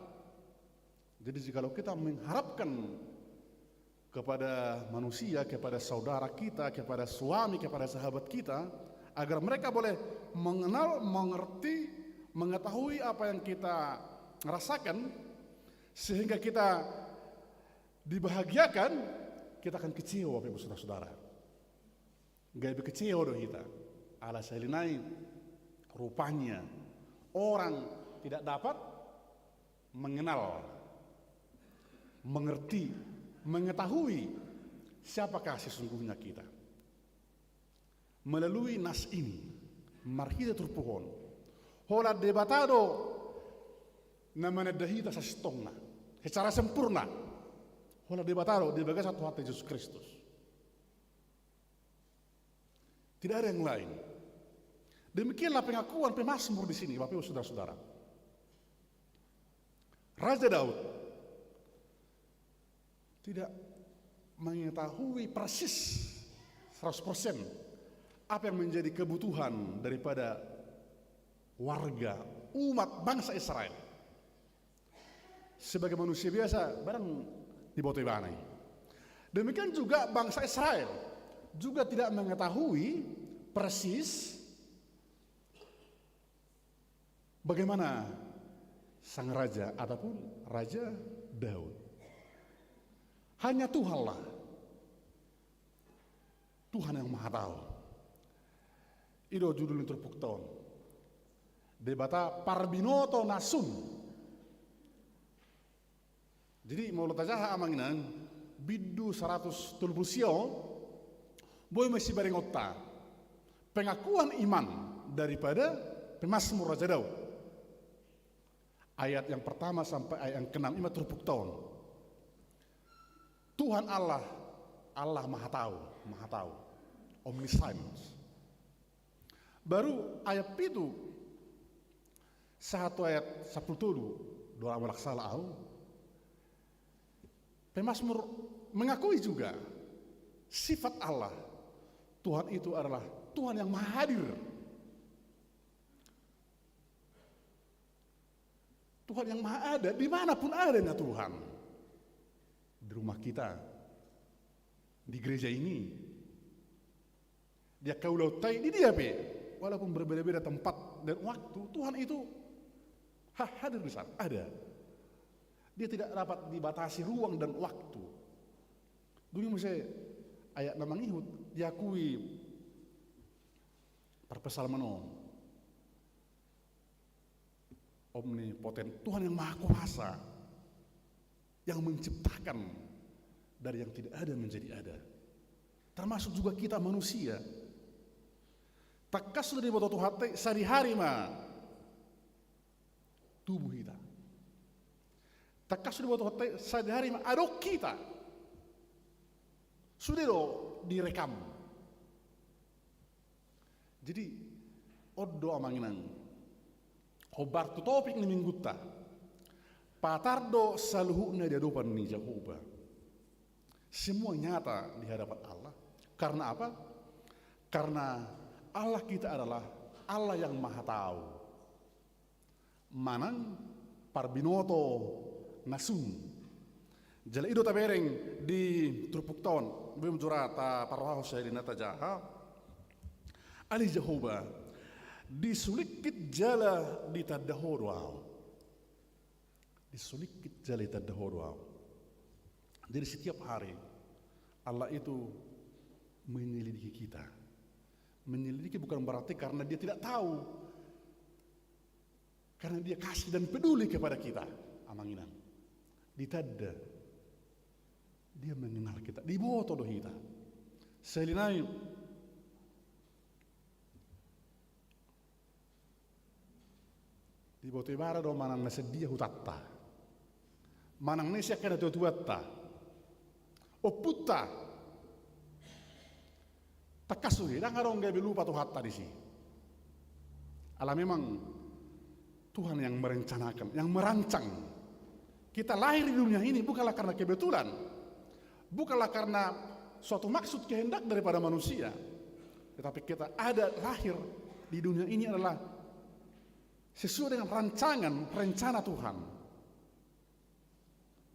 Jadi, jikalau kita mengharapkan kepada manusia, kepada saudara kita, kepada suami, kepada sahabat kita, agar mereka boleh mengenal, mengerti, mengetahui apa yang kita rasakan, sehingga kita dibahagiakan, kita akan kecewa, Bapak Ibu Saudara-saudara. Gabe kecewa do hita. Ala sahali nai, rupanya orang tidak dapat mengenal, mengerti, mengetahui siapakah sesungguhnya kita. Melalui nas ini, marhite turpuk on, holan Debata do na mananda hita sasintongna, secara sempurna. Holan Debata do di bagasan Tuhanta Jesus Kristus. Tidak ada yang lain. Demikianlah pengakuan pemazmur di sini, Bapak Ibu Saudara-saudara. Raja Daud tidak mengetahui persis seratus persen apa yang menjadi kebutuhan daripada warga, umat, bangsa Israel. Sebagai manusia biasa, barang diboto ibana i. Demikian juga bangsa Israel juga tidak mengetahui persis bagaimana sang raja ataupun Raja Daud. Hanya Tuhanlah, Tuhan yang Maha Tahu. I do judul ni turpukta on. Debata parbinoto na sun. Jadi, molo tajaha, Amang Inang, bindu saratus tolu pulu sia, boi ma sibarengonta pengakuan iman daripada pemazmur Raja Daud. Ayat yang pertama sampai ayat yang keenam, i ma turpukta on. Tuhan Allah, Allah Maha Tahu, Maha Tahu, omniscience. Baru ayat pitu sahat tu ayat sampulu tolu, do lam mulak sala au, pemazmur mengakui juga sifat Allah. Tuhan itu adalah Tuhan yang maha hadir. Tuhan yang maha ada, dimanapun adanya Tuhan. Di rumah kita, di gereja ini, di angka ulaonta i, di dia pe, walaupun berbeda-beda tempat dan waktu, Tuhan itu ha-, hadir di sana, ada. Dia tidak dapat dibatasi ruang dan waktu. Dung i muse ayat na mangihut, diakui parpsalmen on. Omnipoten, Tuhan yang Maha Kuasa, yang menciptakan dari yang tidak ada menjadi ada. Termasuk juga kita manusia. Tangkas do diboto Tuhanta i, sadihari ma tubu hita. Tangkas do diboto Tuhanta i, sadihari ma adong hita. Sude do direkam. Jadi, on do, Amang Inang, hombar tu topik ni minggunta. Patar do saluhutna di adopan ni Jahowa. Semua nyata di hadapan Allah. Karena apa? Karena Allah kita adalah Allah yang Maha Tahu. Manang parbinoto na sun. Jala i do tabereng di turpukta on, boi ma jora taparrohahon sahali na tajaha. Ale Jahowa, disulingkit jala ditanda Ho do ahu. Disulingkit jala ditanda Ho do ahu. Jadi setiap hari Allah itu menyelidiki kita. Menyelidiki bukan berarti karena Dia tidak tahu. Karena Dia kasih dan peduli kepada kita, Amang Inang. Ditanda. Dia mengenal kita. Diboto do hita. Sahali nai, diboto ibana do manang na sian dia hutanta. Manang na sian angka natuatuanta. Ompunta. Tangkas do i, ndang adong gabe lupa Tuhanta disi. Ala memang Tuhan yang merencanakan, yang merancang. Kita lahir di dunia ini bukanlah karena kebetulan, bukanlah karena suatu maksud kehendak daripada manusia. Tetapi kita ada lahir di dunia ini adalah sesuai dengan rancangan, rencana Tuhan.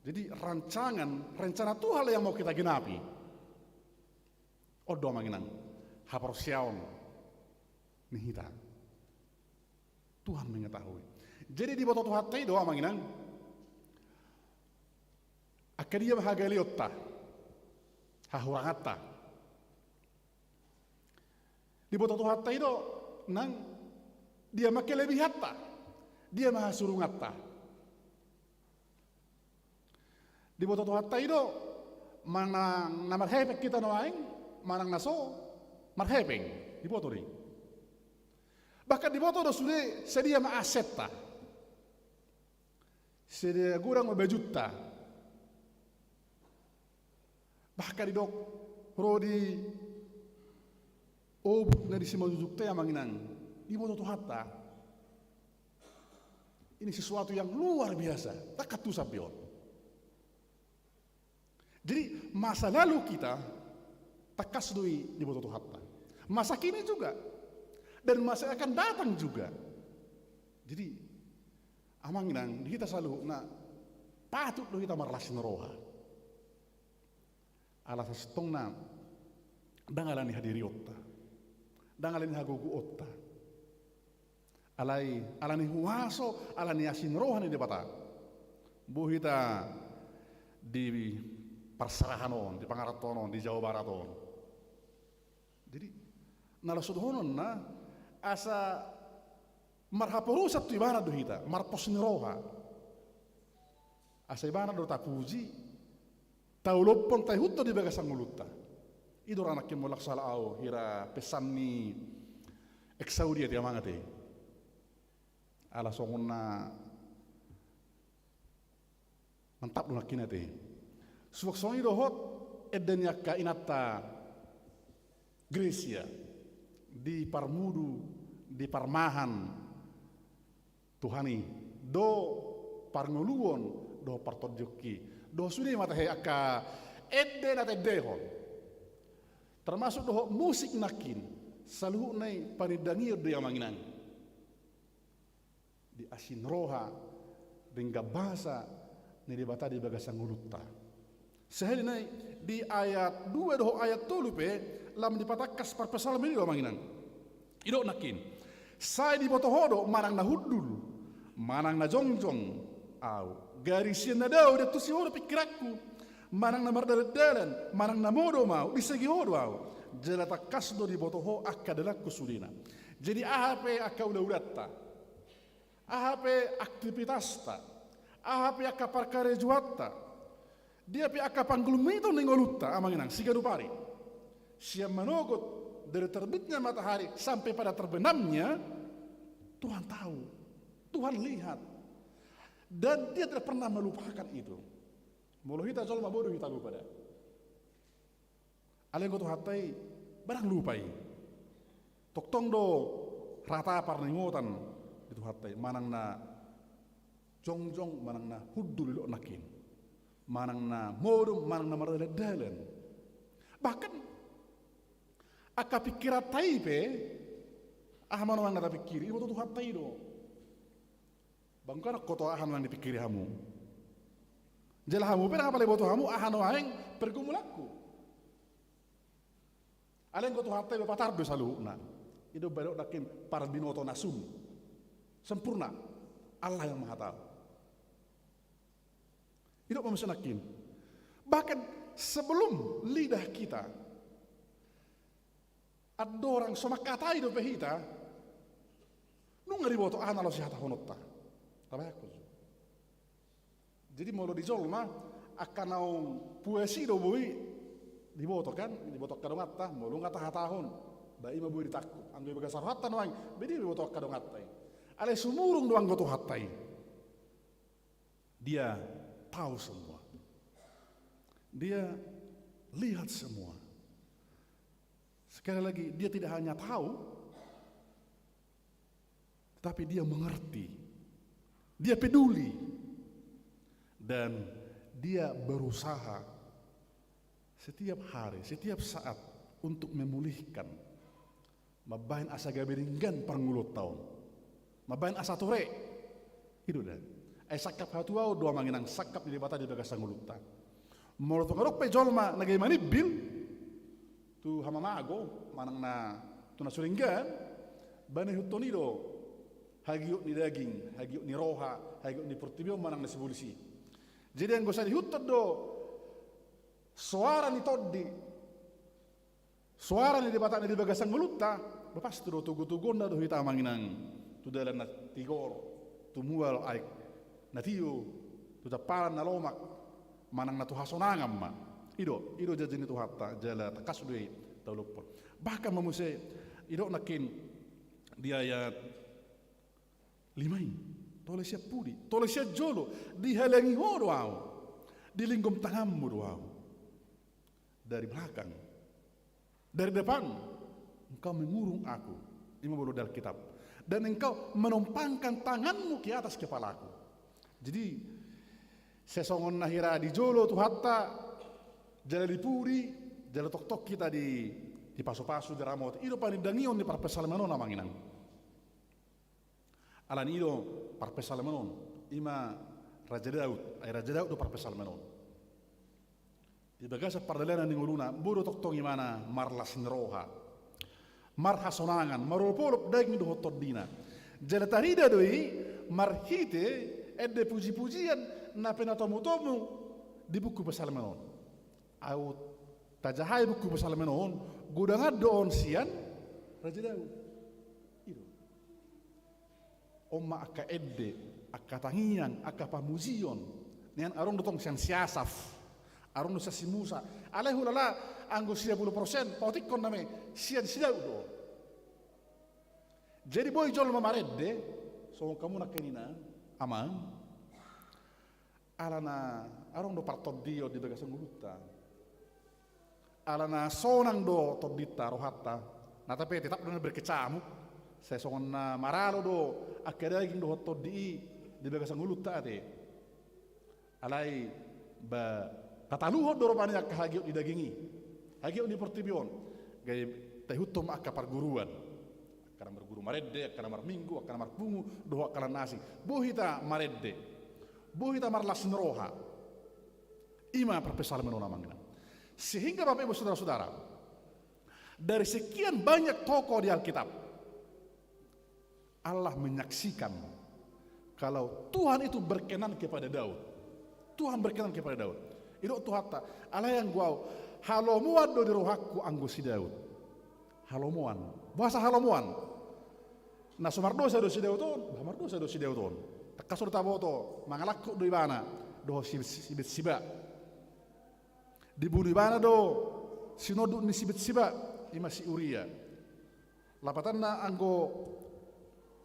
Jadi rancangan, rencana Tuhan yang mau kita genapi. On do amang inang, haporseaon ni hita. Tuhan mengetahui. Jadi diboto Tuhanta i do amang inang, angka dia ma hagaleonta, hahuranganta. Diboto Tuhanta i do nang dia ma kelebihanta, dia ma hasurunganta. Diboto Tuhanta i do manang na marhepeng hita nuaeng, manang na so marhepeng, diboto do i. Bahkan diboto do sude sadia ma asetta, sadia godang ma bajunta. Bahkan didok ro di obuk na di simanjujungta i amang inang, diboto Tuhanta. Ini sesuatu yang luar biasa, tangkas tusan be on. Jadi masa lalu kita tangkas do i diboto Tuhanta. Masa kini juga, dan masa akan datang juga. Jadi amang inang, di hita saluhutna patut do hita marlas ni roha. Ala sasintongna ndang ala ni hadirionta, ndang ala ni hagogoonta. Alai ala ni huaso, ala ni asi ni roha ni Debata, boi hita di parserahan on, di pangarantoan on, di Jawa Barat on. Jadi na laho dohononna asa marhaporusan tu ibana do hita, marpos ni roha. Asa ibana do tapuji, taolophon, taihuthon di bagasan ngolunta. I do ra nangkin molo sala au hira pesan ni Exaudiat i amang ate. Ala songon na mantap do nangkin ate. Suang songon i dohot ende ni angka inanta Gresia, di parmudu, di parmahan Tuhan i, do parngoluon, do partondionki, do sude ma tahe angka ende na taendehon. Termasuk dohot musik nangkin, saluhutna i panindangion do i amang inang. Di asi ni roha, denggan basa ni Debata di bagasan ngolunta. Sahali nai di ayat dua dohot ayat tolu pe lam dipatangkas parpsalmen i do amang inang. Didok nangkin, sai diboto ho do manang na hundul, manang na jongjong au. Gari sian na dao diantusi ho do pingkiranku, manang na mardalandalan, manang na modom au, disegi ho do au. Jala tangkas do diboto ho angka dalanku sudena. Jadi aha pe angka ulaulanta, aha pe aktivitasta, aha pe angka parkarejoanta, dia pe angka panggulmiton ni ngolunta amang inang siganup ari, sian manogot dari terbitnya matahari sampai pada terbenamnya, Tuhan tahu, Tuhan lihat, dan Dia tidak pernah melupakan itu. Molo hita jolma bodo hita lupa da. Alai anggo Tuhanta i, barang lupa i. Tongtong do rata parningotan di Tuhanta i, manang na jongjong, manang na hundul didok nangkin, manang na modom, manang na mardalandalan. Bahkan angka pingkiranta i pe, aha ma nuaeng na tapingkiri, diboto Tuhanta i do. Bangkana koto aha nuaeng dipingkiri hamu. Jala hamu pe ndang apala diboto hamu aha nuaeng pergumulanku. Alai anggo Tuhanta i do patar do saluhutna. I do umbahen didok nangkin parbinoto na sun, sempurna, Allah yang Maha Tahu. I do maksudna nangkin. Bahkan sebelum lidah kita andorang so mangkatai dope hita, nunga diboto aha na laho sihatahononta. Tabayangkon. Jadi molo di jolma angka naung puas i do boi diboto kan, diboto angka donganta, molo nunga tahatahon, ba i ma boi ditangkup. Anggo di bagasan rohanta nuaeng, ba i diboto angka donganta i. Alai sumurung do anggo Tuhanta i. Dia tahu semua. Dia lihat semua. Sekali lagi, Dia tidak hanya tahu, tetapi Dia mengerti. Dia peduli. Dan Dia berusaha Setiap hari, setiap saat untuk memulihkan. Mambahen asa gabe denggan parngoluonta on. Mambahen asa tore. I do da. Ai sangkap hatuaon do, amang inang, sangkap ni Debata di bagasan ngolunta. Molo tung adong pe jolma na gabe manimbil tu hamamago manang na tu na so denggan, bahen ihuthon i do hagiot ni daging, hagiot ni roha, hagiot ni portibi on manang na sibolis i. Jadi anggo sai diihuthon do soara ni tondi, soara ni Debata na di bagasan ngolunta, ba pasti do togu-toguonna do hita, amang inang, tu dalan na tigor, tu mual aek na tio, tu tamparan na lomak, manang na tu hasonangan ma. I do, i do janji ni Tuhanta, jala tangkas do i taulakhon. Bahkan ma muse, i do nangkin di ayat lima i, tole sian pudi, tole sian jolo, dihalangi Ho do ahu, dilinggom tanganmu do ahu. Dari belakang, dari depan, Engkau mengurung aku. I ma molo di Alkitab. Dan Engkau menompangkan tanganmu ke atas kepalaku. Jadi, sai songon na hira di jolo Tuhanta, jala di pudi, jala tongtong hita di, dipasu-pasu, diramoti. I do panindangion ni parpsalmen on, amang inang. Alani i do parpsalmen on, i ma Raja Daud, ai Raja Daud do parpsalmen on. Di bagasan pardalanan ni ngoluna, boi do tongtong ibana marlas ni roha, marhasonangan, marolop-olop daging dohot tondina. Jala tarida do i marhite ende puji-pujian na pinatomu-tomu di buku Psalmen on. Aut tajahai buku Psalmen on, godangan do on sian Raja Daud. I do. On ma angka ende, angka tangiang, angka pamujion. Nian adong do tong sian si Asaf, adong do sian si Musa. Alai hulala anggo sia pulu persen paotikkon nami sian si Daud do. Jadi boi jolma marende, songon hamu nangkin, amang, alana adong do partondion di bagasan ngolunta. Alana sonang do tondinta, rohanta. Na tapi tetap do na berkecamuk. Sai songon na maralo do angka daging dohot tondi i di bagasan ngolunta ate. Alai ba tataluhon do rupani angka hagiot ni daging i, hagiot ni portibi on. Gabe taihuthon ma angka parguruan. Angka na marguru marende, angka na marminggu, angka na marpungu, dohot angka na asing. Boi hita marende. Boi hita marlas ni roha. I ma parpsalmen on, amang inang. Sehingga Bapak Ibu Saudara-saudara, dari sekian banyak tokoh di Alkitab, Allah menyaksikan kalau Tuhan itu berkenan kepada Daud. Tuhan berkenan kepada Daud. I do Tuhanta, alai anggo ahu, halomoan do di rohangku anggo si Daud. Halomoan. Boasa halomoan? Na so mardosa do si Daud on, bah mardosa do si Daud on. Tangkas do taboto, mangalangkup do ibana dohot si, si, si Betsiba. Dibunu ibana do sinonduk ni si Betsiba, i ma si Uria. Lapatanna anggo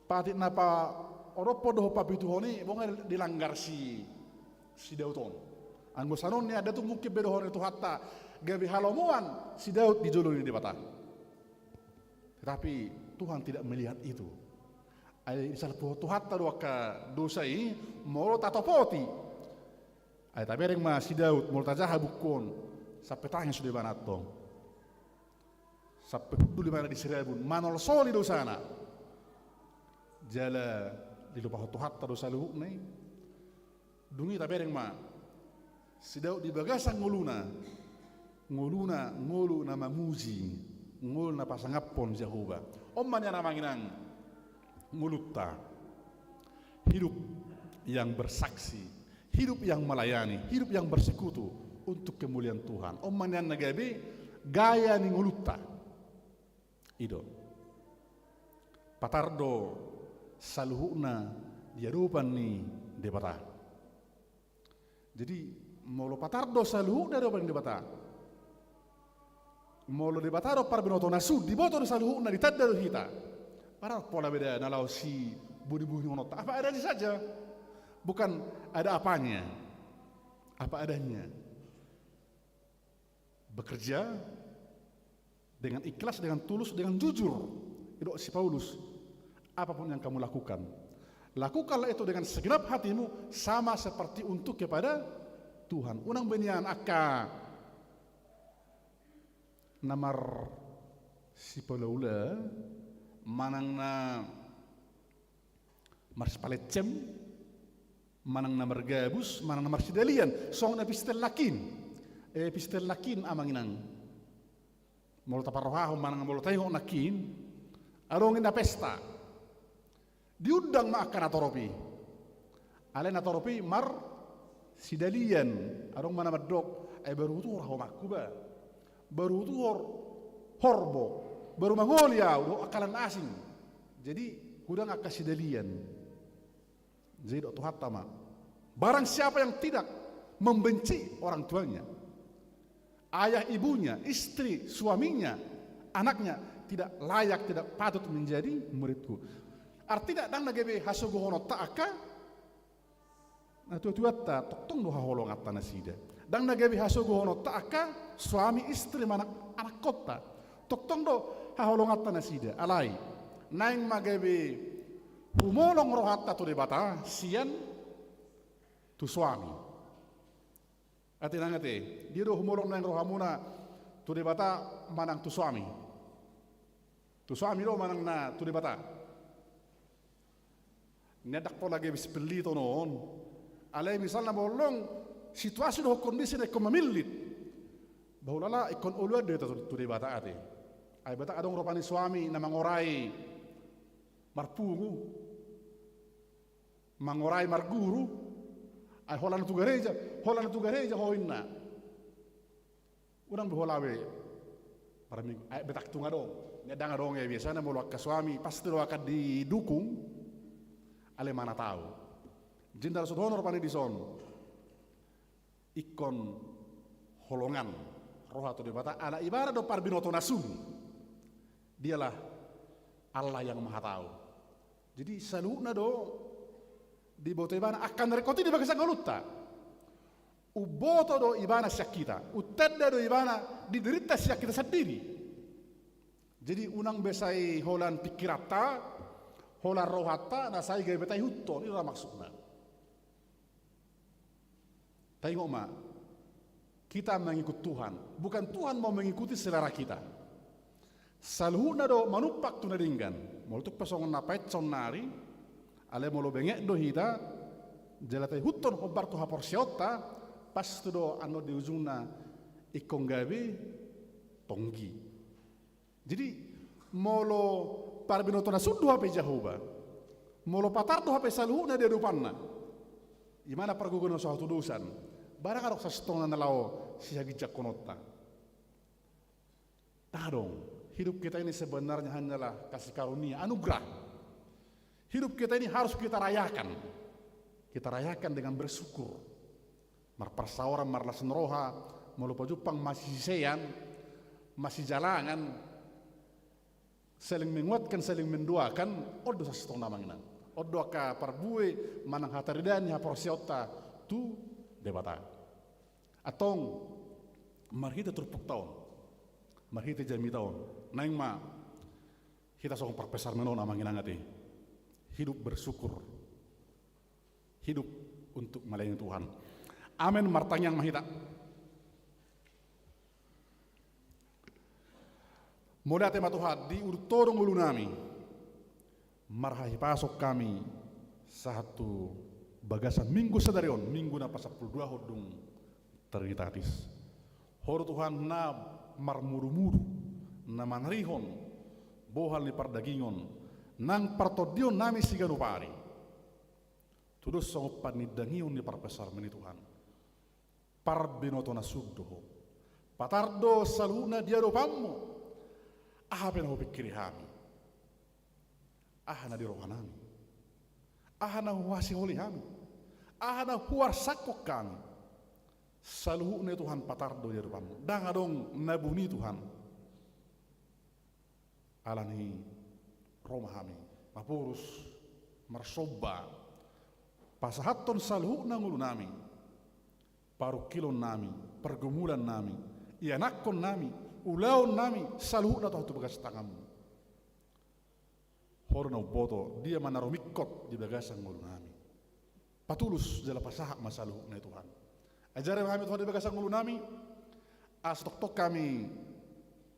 patik na paonomhon dohot papituhon i, boi nga dilanggar si, si Daud on. Anggo sanon ni adat tung mungkin be dohonon ni Tuhanta, gabe halomoan si Daud di jolo ni Debata. Tetapi Tuhan tidak melihat itu. Ai disalpuhon Tuhanta do angka dosa i, molo tatopoti. Ai tabereng ma si Daud, molo tajaha buku on, sampe tangis do ibana antong. Sampe hundul ibana di sirabun, manolsoli dosana. Jala dilupahon Tuhanta do saluhutna i. Dung i tabereng ma si Daud di bagasan ngoluna, ngoluna ngolu na mamuji, ngolu na pasangaphon Jahowa. On ma nian, amang inang, ngolunta. Hidup yang bersaksi, hidup yang melayani, hidup yang bersekutu untuk kemuliaan Tuhan. On ma nian na gabe gaya ni ngolunta. I do. Patar do saluhutna di adopan ni Debata. Jadi, molo patar do saluhutna di adopan ni Debata, molo Debata do parbinoto na sun, diboto do saluhutna, ditanda do hita. Padahal pola beda na laho sibuni-bunionta. Apa adanya saja. Bukan ada apanya. Apa adanya. Bekerja dengan ikhlas, dengan tulus, dengan jujur. Didok si Paulus, apapun yang kamu lakukan, lakukanlah itu dengan segenap hatimu, sama seperti untuk kepada Tuhan. Unang be nian angka Na marsipaulaula, manang na marsipalecem, manang na margabus, manang na marsidalian, songon epistel nangkin. Epistel nangkin, amang inang. Molo taparrohahon manang molo taingot nangkin, adong inna pesta. Diundang ma angka natorop i. Alai natorop i marsidalian, adong ma na mandok, ai baru hutuhor hahomakku ba. Baru hutuhor horbo. Baru mangoli au dohot angka na asing. Jadi hudang angka sidalian. Jadi didok Tuhanta ma, barang siapa yang tidak membenci orang tuanya, ayah ibunya, istri, suaminya, anaknya, tidak layak, tidak patut menjadi muridku. Artina ndang na gabe hasogohononta angka natuatuanta, tongtong do haholonganta nasida. Ndang na gabe hasogohononta angka suami, istri, manang anakkonta, tongtong do haholonganta nasida. Alai naeng ma gabe humolong rohanta tu Debata sian tu suami. Ate nang ate, dia do humolong naeng rohamuna tu Debata manang tu suami? Tu suami do manang na tu Debata? Nian ndang pola gabe sipillit on. Alai misalna molo situasi dohot kondisi na ingkon mamillit, bah ulala ingkon oloan do hita tu, tu Debata ate. Ai bah ndang adong rupani suami na mangorai marpungu, mangorai marguru, ai holan tu gareja, holan tu gareja ho inna. Unang be holan be parminggu, ai bah ndang tung adong. Nian ndang adong, ya, biasana molo angka suami pasti do akan didukung. Alai manat au. Jadi na ro songon on rupani dison. Ingkon holongan roha tu Debata, ala Ibana do parbinoto na sun. Dialah Allah yang Maha Tahu. Jadi saluhutna do diboto Ibana angka na ringkot i di bagasan ngolunta. Umboto do Ibana sian hita, untanda do Ibana di dirinta sian hita sandiri. Jadi unang be sai holan pingkiranta, holan rohanta na sai gabe taihuthon, i do maksudna. Taingot ma, kita mengikut Tuhan, bukan Tuhan mau mengikuti selera kita. Saluhutna do manumpak tu na denggan. Molo tung pe songon na paet saonnari, alai molo benget do hita jala taihuthon hombar tu haporseaonta, pasti do annon di ujungna ingkon gabe tonggi. Jadi molo parbinoto na sun do hape Jahowa, molo patar do hape saluhutna di adopanna, i ma na pargogoi na so hatudosan, barang adong sasintongna na laho sihaginjangkononta. Ndang adong. Hidup kita ini sebenarnya hanyalah kasih karunia, anugerah. Hidup kita ini harus kita rayakan. Kita rayakan dengan bersyukur. Marparsaoran, marlas ni roha, molo pajumpang masisean, masijalangan, saling menguatkan, saling mendoakan, on do sasintongna amang inang. On do angka parbue manang hataridaan ni haporseaonta tu Debata. Antong, marhite turpukta on, marhite jamita on, naeng ma hita songon parpsalmen on amang inang ate. Hidup bersyukur. Hidup untuk melayani Tuhan. Amen, martangiang ma hita. Mauliate ma Tuhan, diudut Ho do ngolunami. Marhahipason hami sahat tu bagasan minggu sadari on, minggu na pasampulu dua hondung Trinitatis. Ho do Tuhan na marmudumudu, na manarihon bohal ni pardagingon, nang partondionnami siganup ari. Tudos songon panindangion ni parpsalmen i Tuhan. Parbinoto na sun do Ho. Patar do saluhutna di adopanMu. Aha pe na hupingkiri hami? Aha na di rohanami? Aha na huhasiholi hami? Aha na huarsangkon hami? Saluhutna i Tuhan patar do di adopanMu. Ndang adong na buni Tuhan. Alani i ro ma hami, maporus, marsomba, pasahathon saluhutna ngolunami, parungkilonnami, pargumulannami, ianakkonnami, ulaonnami, saluhutna Tuhan tu bagas tanganMu. Ho do na umboto, dia ma na rumingkot di bagasan ngolunami. Patulus jala pasahat ma saluhutna i Tuhan. Ajari ma hami Tuhan di bagasan ngolunami, asa tongtong hami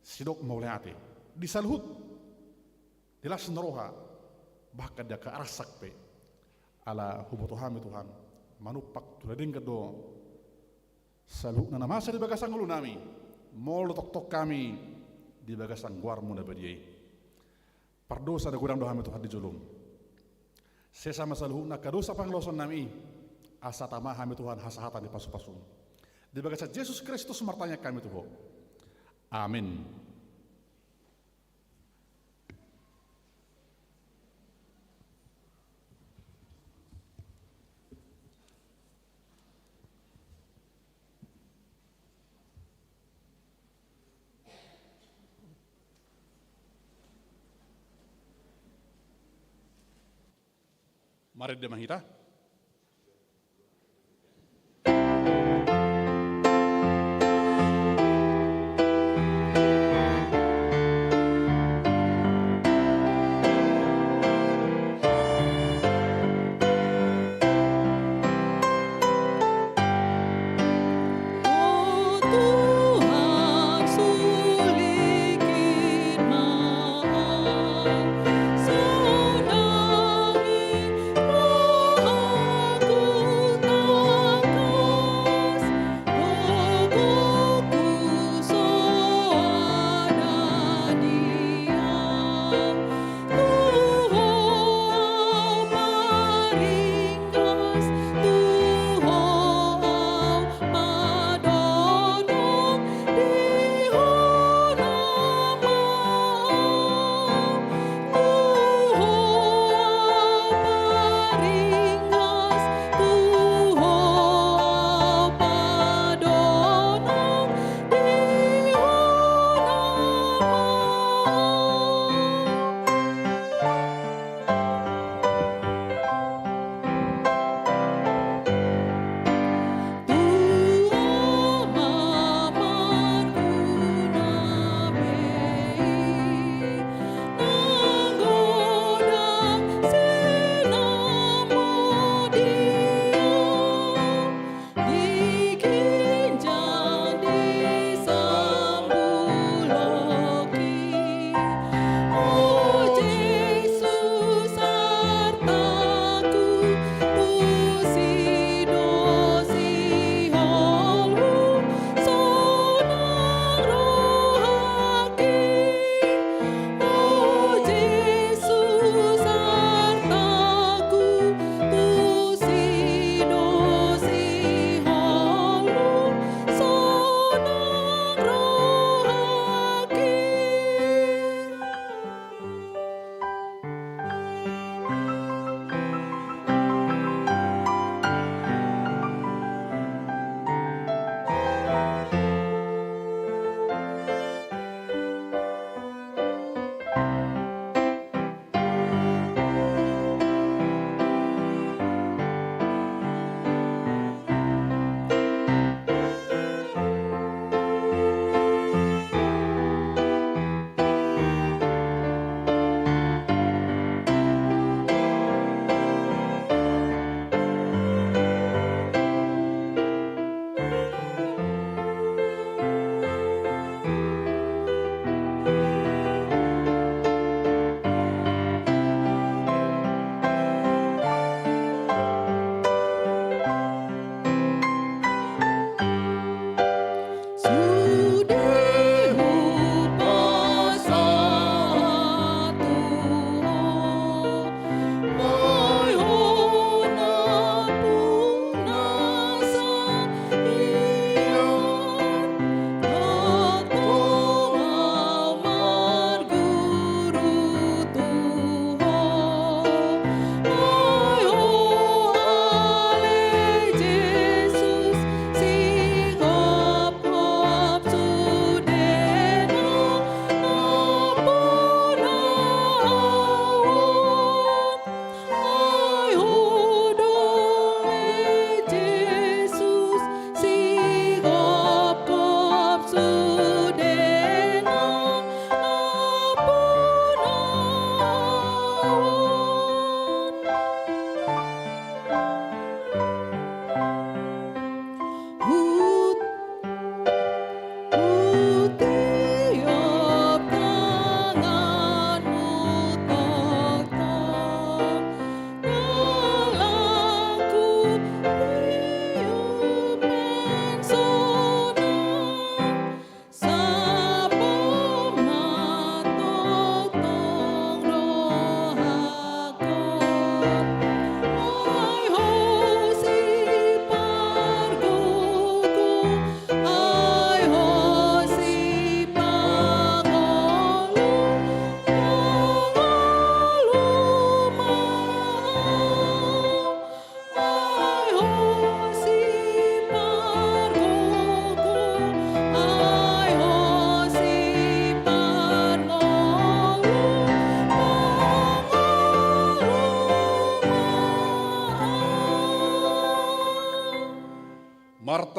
sidok mauliate di saluhut di las ni roha, bahkan di angka arsak pe. Ala huboto hami Tuhan, manumpak tu na denggan do saluhutna na masa di bagasan ngolunami, molo tongtong hami di bagasan goarmu na badia i. Pardosa na godang do hami Tuhan di jolom. Sesa ma saluhutna angka dosa pangalosonnami i, asa tama hami Tuhan hasahatan ni pasupasum. Di bagasan Jesus Kristus martangiang hami tu Ho. Amin. Marende ma hita.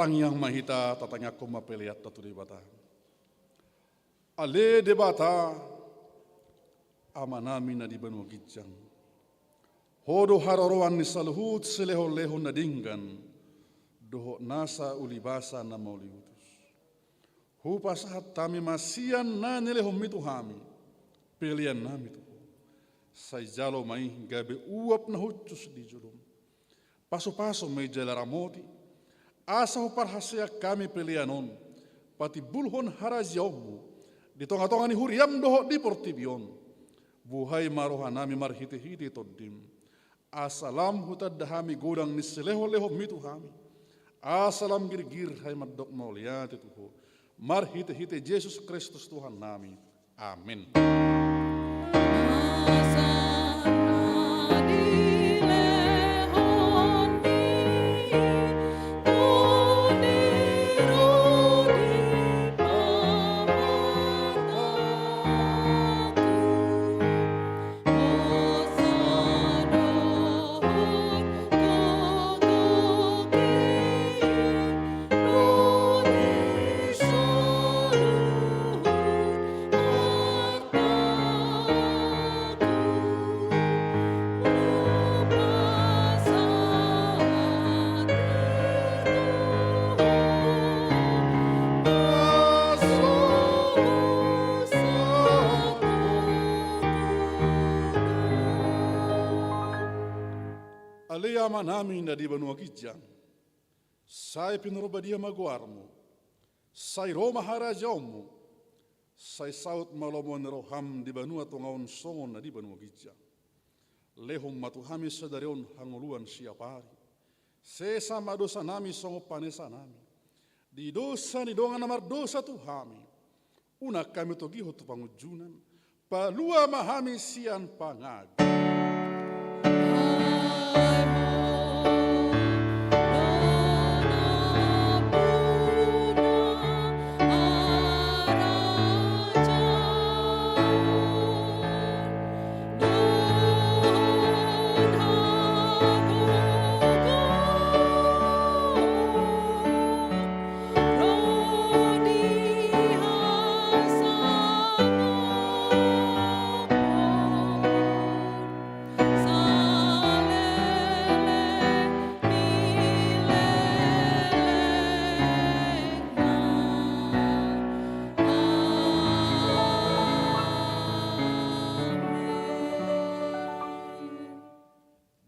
Tangiang ma hita, tatangiangkon ma peleanta tu Debata. Ale Debata, Amanami na di banua ginjang. Ho do haroroan ni saluhut silehonlehon na denggan, dohot nasa ulibasa na mauliutus. Hupasahat hami ma sian na nilehonmi tu hami, peleannami tu Ho. Sai jalo ma i gabe uap na hushus di jolom. Pasupasu ma i jala ramoti, asa huparhaseang hami pelean on patimbulhon harajaonmu di tongatonga ni huriam dohot di portibi on. Buhai ma rohanami marhitehite Tondim, asa lam hutanda hami godang ni silehonlehonmi tu hami, asa lam girgir hami mandok mauliate tu Ho, marhitehite Jesus Kristus Tuhannami. Amin. Ale Amanami na di banua ginjang, sai pinarbadia ma goarmu, sai ro ma harajaonmu, sai saut ma lomo ni roham di banua tonga on songon na di banua ginjang. Lehon ma tu hami sadari on hangoluan siapari. Sesa ma dosanami songon panesanami di dosa ni dongan na mardosa tu hami. Unang hami togihon tu pangunjunan, palua ma hami sian pangago.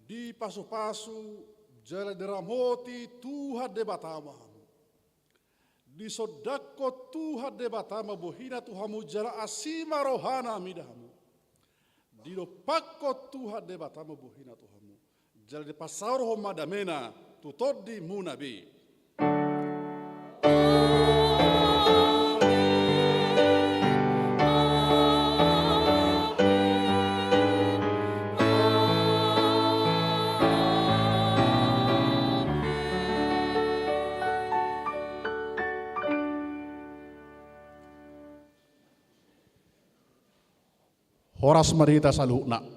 Dipasupasu jala diramoti Tuhan Debata ma hamu. Disondangkon Tuhan Debata ma bohina tu hamu jala asi ma rohana mida hamu. Didompakkon Tuhan Debata ma bohina tu hamu jala dipasaorhon ma damena tu tondimuna be. Horas ma di hita saluhutna.